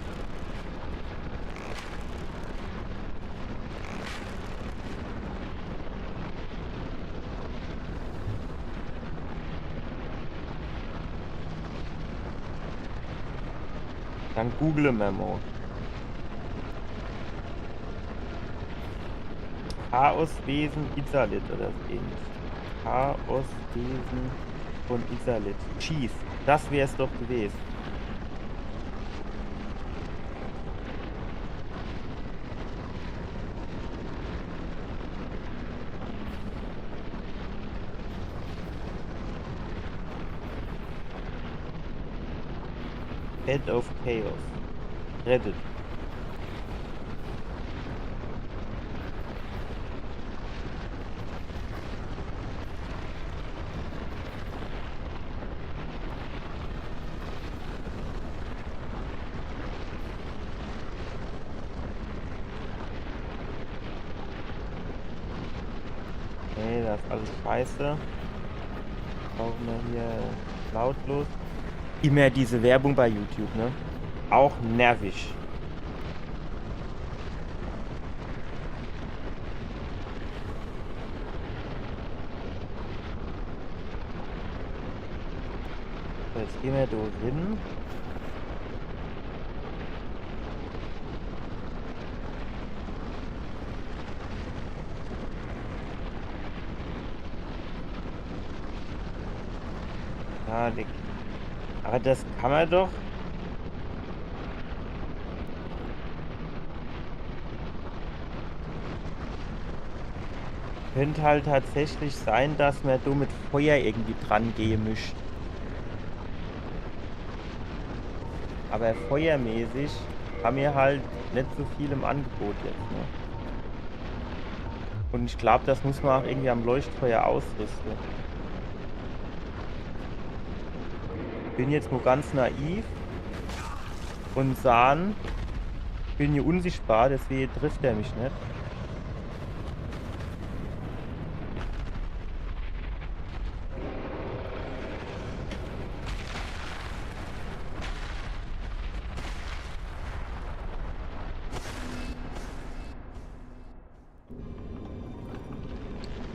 Dann google mer mo. Chaoswesen Izalith oder so ähnlich. Chaoswesen von Izalith. Cheese. Das wär's doch gewesen. Head of Chaos. Reddit. Nee, das ist alles scheiße. Brauchen wir hier lautlos. Immer diese Werbung bei YouTube, ne? Auch nervig. So, jetzt gehen wir da hin. Ja, die, aber das kann man doch. Könnte halt tatsächlich sein, dass man da mit Feuer irgendwie dran gehen müsste. Aber feuermäßig haben wir halt nicht so viel im Angebot jetzt, ne? Und ich glaube, das muss man auch irgendwie am Leuchtfeuer ausrüsten. Bin jetzt nur ganz naiv und sagen, ich bin hier unsichtbar, deswegen trifft er mich nicht.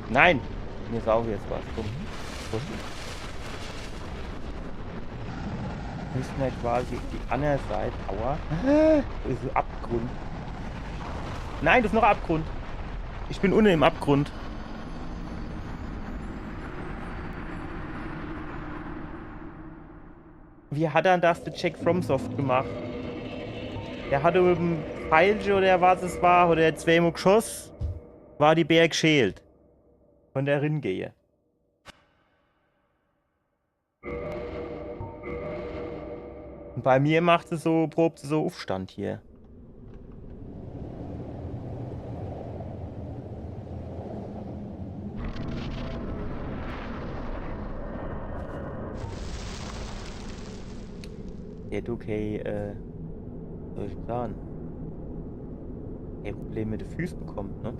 Nein! Mir sauge jetzt was. Komm. Vorsicht. Müssen wir quasi die andere Seite. Aua. Das ist ein Abgrund. Nein, das ist noch ein Abgrund. Ich bin unten im Abgrund. Wie hat dann das der Jack FromSoft gemacht? Der hatte mit dem Pfeilche oder was es war, oder zweimal geschoss, war die Bär geschält. Von der Ringehe. Und bei mir macht es so, probt so Aufstand hier. Ja, du, okay, äh, soll ich sagen? Ey, Probleme mit den Füßen bekommt, ne?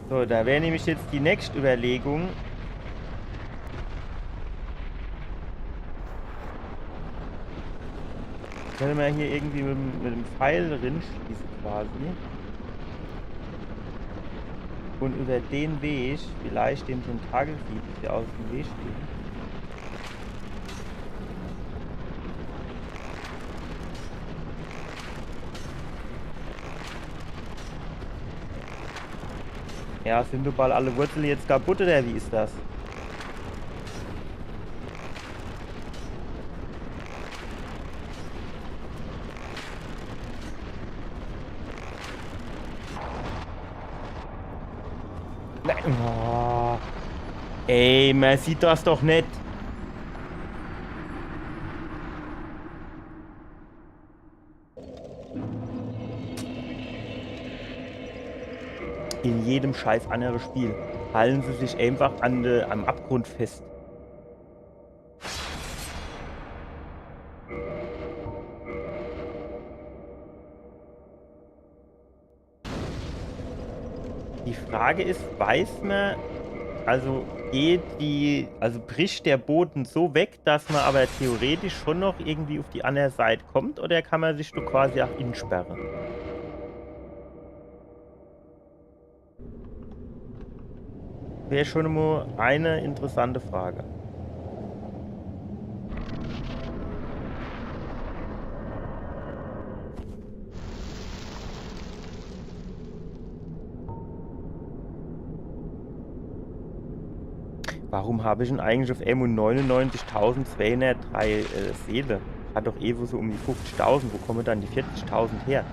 So, da wäre nämlich jetzt die nächste Überlegung. Können wir hier irgendwie mit, dem- mit dem Pfeil rinschießen quasi? Und über den Weg vielleicht dem Tentakelvieh hier aus dem Weg gehen? Ja, sind du bald alle Wurzeln jetzt kaputt oder wie ist das? Nein. Oh. Ey, man sieht das doch nicht. In jedem scheiß anderen Spiel halten sie sich einfach an, äh, am Abgrund fest. Die Frage ist, weiß man, also geht die, also bricht der Boden so weg, dass man aber theoretisch schon noch irgendwie auf die andere Seite kommt, oder kann man sich da quasi auch insperren? Wäre schon mal eine interessante Frage. Warum hab ich dann eigentlich uff emol neunundneunzigtausendzweihundertdrei, äh, Seele? Hat doch eh so um die fünfzigtausend. Wo kommen dann die vierzigtausend her?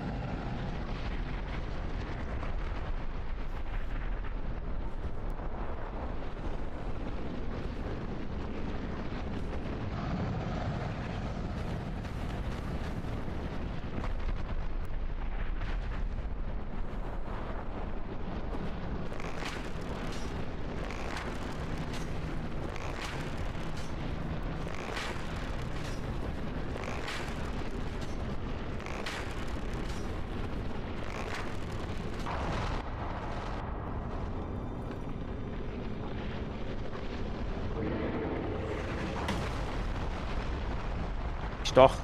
Ich doch.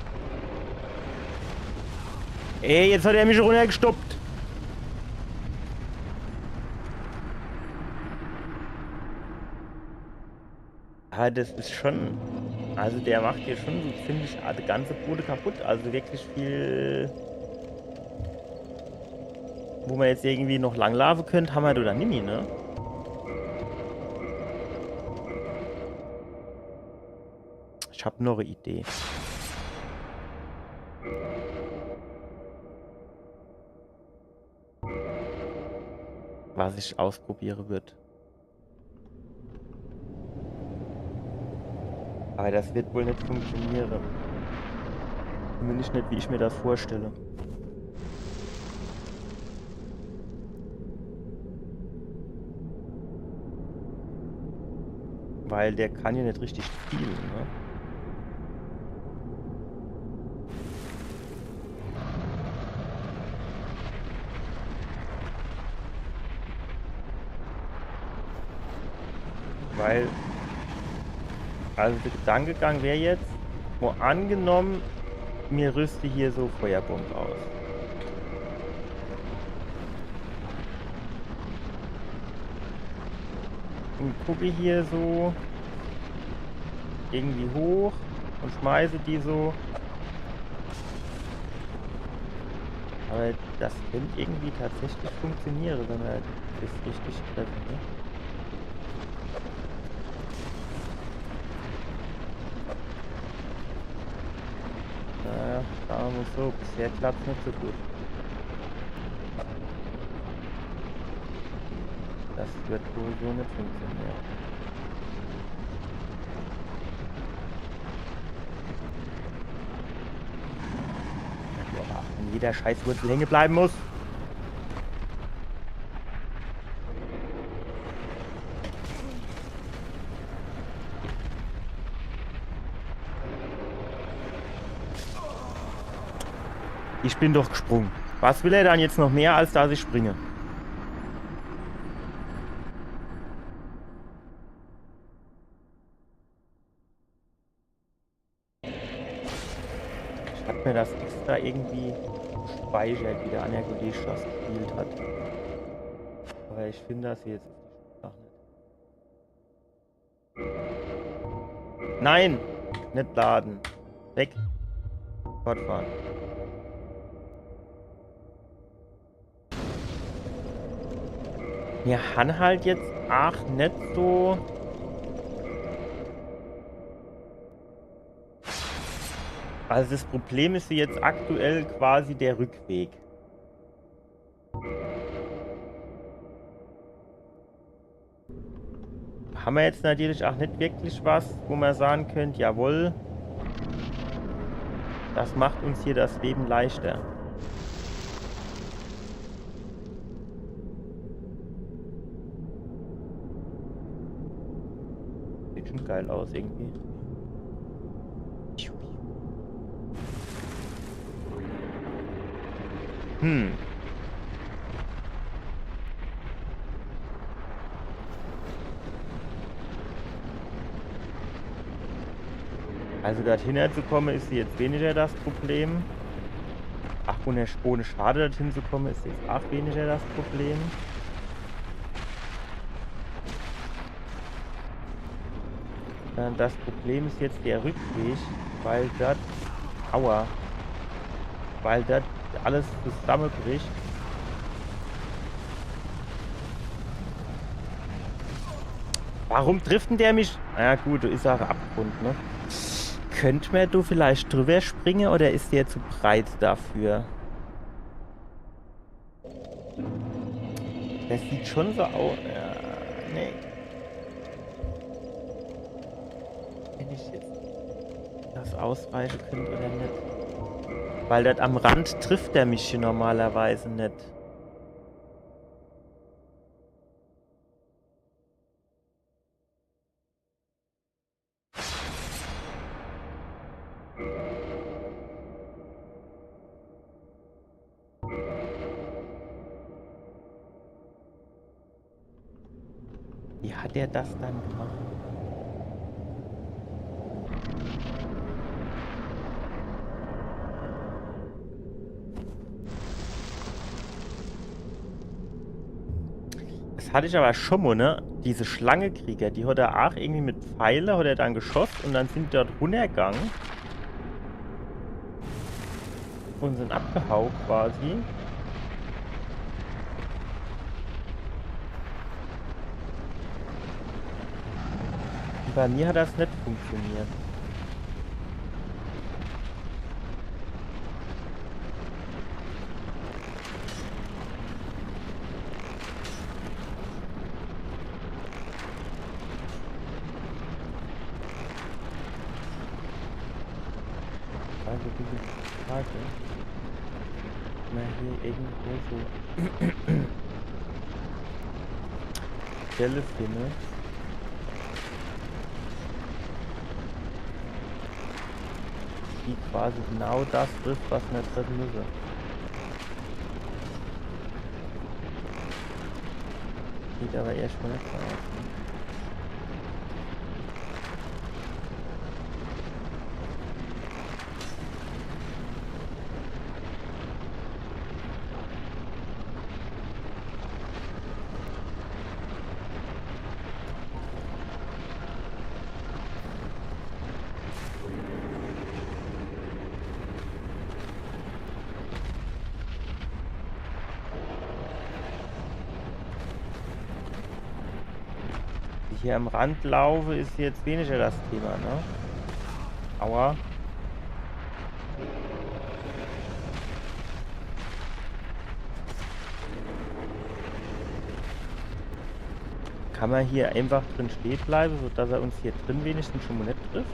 Ey, jetzt hat er mich runnergestoppt. Aber das is schon, also der macht hier schon so ziemlich die ganze Bude kaputt. Also wirklich viel, wo mer jetzt irgendwie noch langlaafe könnt, hammer do dann nimmi, ne? Ich hab noch e Idee. Was ich ausprobiere würd. Aber das wird wohl net funktioniere. Zumindest net, wie ich mir das vorstelle. Weil der kann ja net richtig ziele, ne? Weil, also de Gedankegang wär jetzt, mo angenommen, mir rüste hier so Feuerbombe aus. Und gucke hier so irgendwie hoch und schmeiße die so. Aber das könnte irgendwie tatsächlich funktionieren, wenn wir das richtig treffen, ne? Naja, sagen wir mal so, bisher klappt's nicht so gut. Das wird wohl so nicht funktionieren. Ja, an jeder Scheißwurzel hängen bleiben muss. Ich bin doch gesprungen. Was will er dann jetzt noch mehr, als dass ich springe? Ich hab mir das extra irgendwie gespeichert, wie der andere Kollege das gespielt hat. Aber ich finde das jetzt noch nicht. Nein! Nicht laden. Weg. Fortfahren. Mir han halt jetzt aach net so. Also das Problem is jetzt aktuell quasi der Rückweg. Hammer jetzt natürlich aach net wirklich was, wo mer sage könnt, jawohl, das macht uns hier das Leben leichter. Sieht schon geil aus irgendwie. Hm. Also dort hinner zu komme is jetzt weniger das Problem. Ach, ohne, ohne Schade dort hinzukomme is jetzt aach weniger das Problem. Äh, das Problem is jetzt der Rückweg, weil dort, aua, weil dort alles zusammenbricht. Warum trifft denn der mich? Na ja, gut, do is aach Abgrund, ne? Könnt mer do vielleicht drüber springe oder is der zu breit dafür? Das sieht schon so aus. Ja, nee. Wenn ich jetzt das ausweiche könnt oder net. Weil dort am Rand trifft er mich hier normalerweise net. Wie hat er das dann gemacht? Das hatte ich aber schon mal, ne? Diese Schlangekrieger, die hat er auch irgendwie mit Pfeile, hat er dann geschossen und dann sind die dort runtergegangen und sind abgehauen quasi. Und bei mir hat das nicht funktioniert. Also diese Frage, na hier irgendwo so Stelle finde, die quasi genau das trifft, was mir treffen müsse. Sieht aber erstmal nicht so aus, ne? Hier am Rand laufe ist jetzt weniger das Thema, ne? Aua. Kann man hier einfach drin stehen bleiben, sodass er uns hier drin wenigstens schon mal nicht trifft?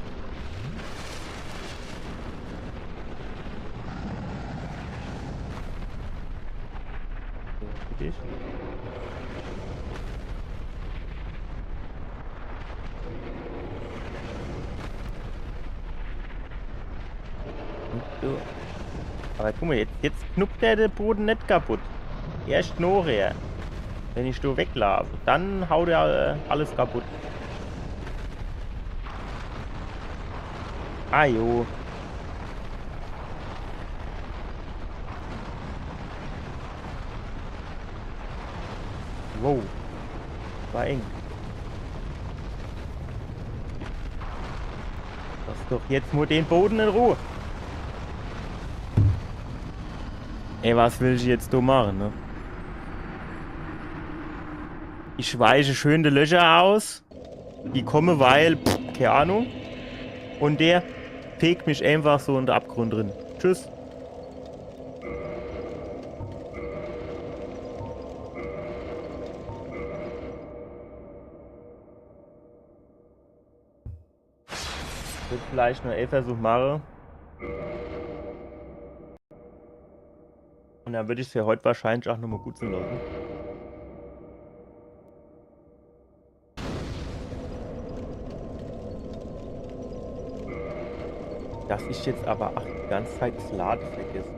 So, für dich. Und du. Aber guck mal, jetzt, jetzt knuppt der den Boden nicht kaputt. Erst nachher, wenn ich da weglaufe, dann haut er, äh, alles kaputt. Ah jo. Wow. War eng. Lass doch jetzt mal den Boden in Ruhe. Ey, was will ich jetzt da machen, ne? Ich weiche schön die Löcher aus. Die kommen, weil, pff, keine Ahnung. Und der fegt mich einfach so in den Abgrund drin. Tschüss. Würd vielleicht noch einen Versuch machen. Und dann würd ich's für heute wahrscheinlich auch nochmal gut sein lassen. Dass ich jetzt aber, ach, die ganze Zeit das Lade vergesse.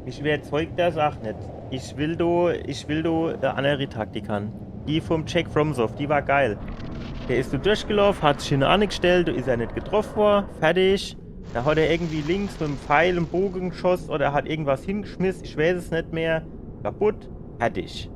Mich überzeugt das auch nicht. Ich will do, ich will do e andere Taktik han. Die vom Jack FromSoft, die war geil. Der is so durchgelaufen, hat sich hinne angestellt, do is er nicht getroffen worden, fertig. Da hat er irgendwie links mit dem Pfeil und Bogen geschossen oder hat irgendwas hingeschmissen, ich weiß es nicht mehr. Kaputt, fertig.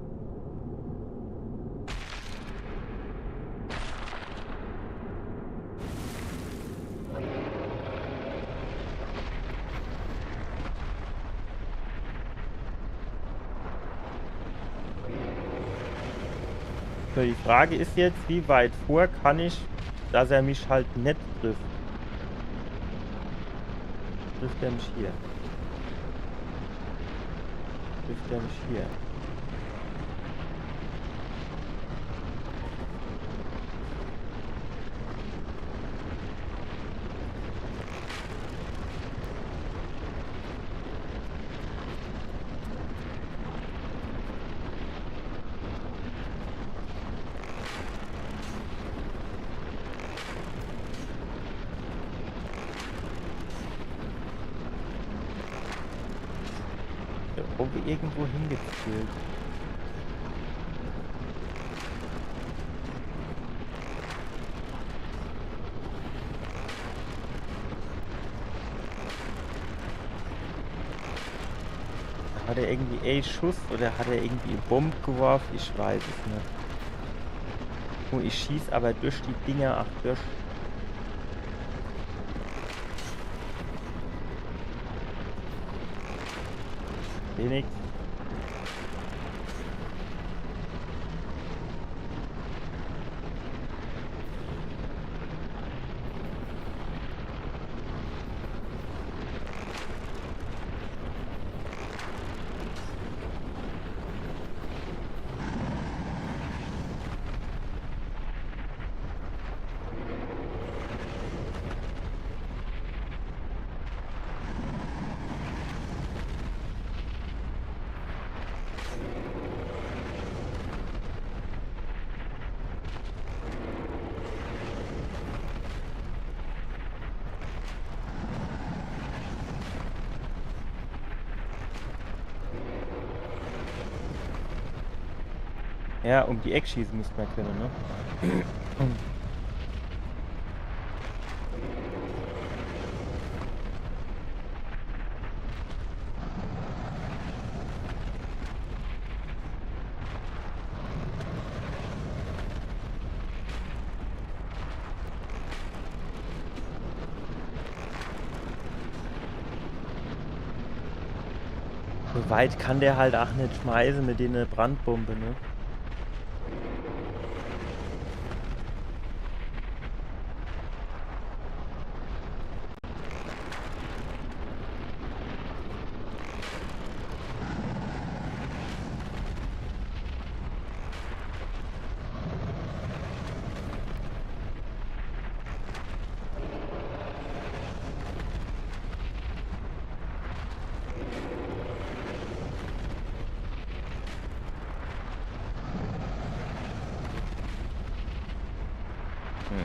So, die Frage is jetzt, wie weit vor kann ich, dass er mich halt net trifft? Trifft er mich hier? Trifft er mich hier? Do owwe irgendwo hingezielt. Hat er irgendwie e Schuss oder hat er irgendwie e Bomb geworf? Ich weiß es net. Oh, ich schieß aber durch die Dinger ach durch. Wenig. Ja, um die Eck schieße müsst mer könne, ne? So weit kann der halt ach net schmeiße mit dene Brandbombe, ne? Hm.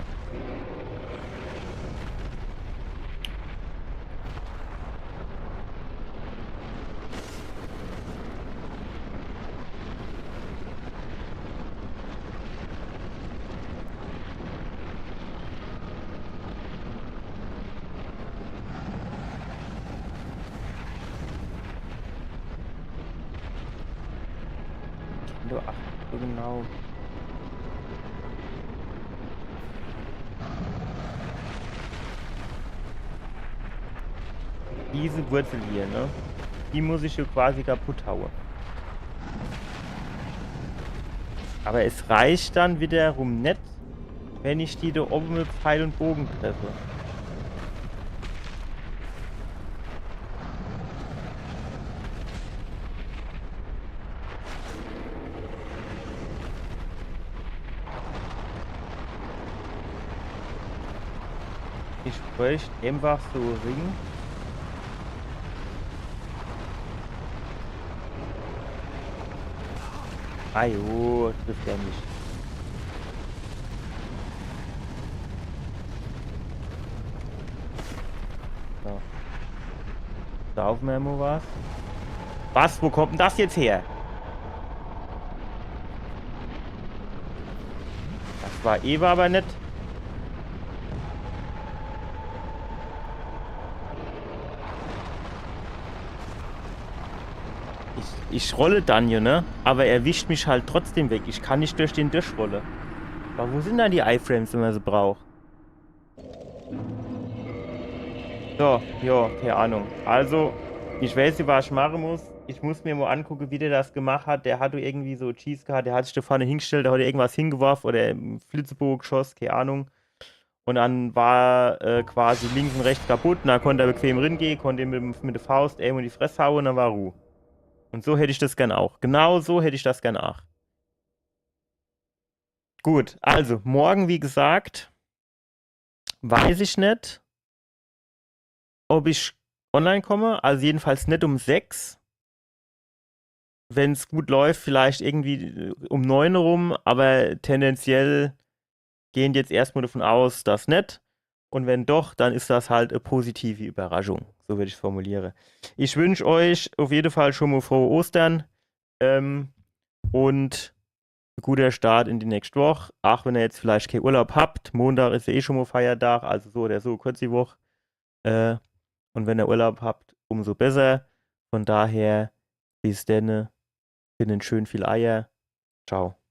Du, ach, so genau. Diese Wurzel hier, ne? Die muss ich hier quasi kaputt haue. Aber es reicht dann wiederum net, wenn ich die do oben mit Pfeil und Bogen treffe. Ich bräucht einfach so Ring. Ajo, trifft er mich. So. Saufe mer mo was. Was? Wo kommt denn das jetzt her? Das war ewe aber net. Ich, ich rolle dann hier, ne? Aber er wischt mich halt trotzdem weg. Ich kann net durch den durchrolle. Aber wo sind dann die Iframes, wenn mer se braucht? So, jo, keine Ahnung. Also, Ich weiß net, was ich mache muss. Ich muss mir mo angucke, wie der das gemacht hat. Der hat do irgendwie so Cheese gehabt, der hat sich do vorne hingestellt, der hat irgendwas hingeworf oder en Flitzeboge geschoss, kee Ahnung. Und dann war äh, quasi links und rechts kaputt. Und dann konnt er bequem ringehe, konnt ihm mit, mit der Faust eben in die Fress haue und dann war Ruh. Und so hätt ich das gern auch. Genau so hätt ich das gern auch. Gut, also morgen, wie gesagt, weiß ich net, ob ich online komme. Also jedenfalls net um sechs. Wenn's gut läuft, vielleicht irgendwie äh, um neun rum, aber tendenziell gehn jetzt erstmal davon aus, dass net. Und wenn doch, dann is das halt e positive Überraschung. So würd ich's formuliere. Ich wünsch euch auf jede Fall schon mo frohe Ostern ähm, und e guter Start in die nächste Woch. Ach wenn ihr jetzt vielleicht kee Urlaub habt, Montag is ja eh schon mo Feiertag, also so oder so kurz die Woch. Äh, und wenn ihr Urlaub habt, umso besser. Von daher, bis denne, finden schön viel Eier. Ciao.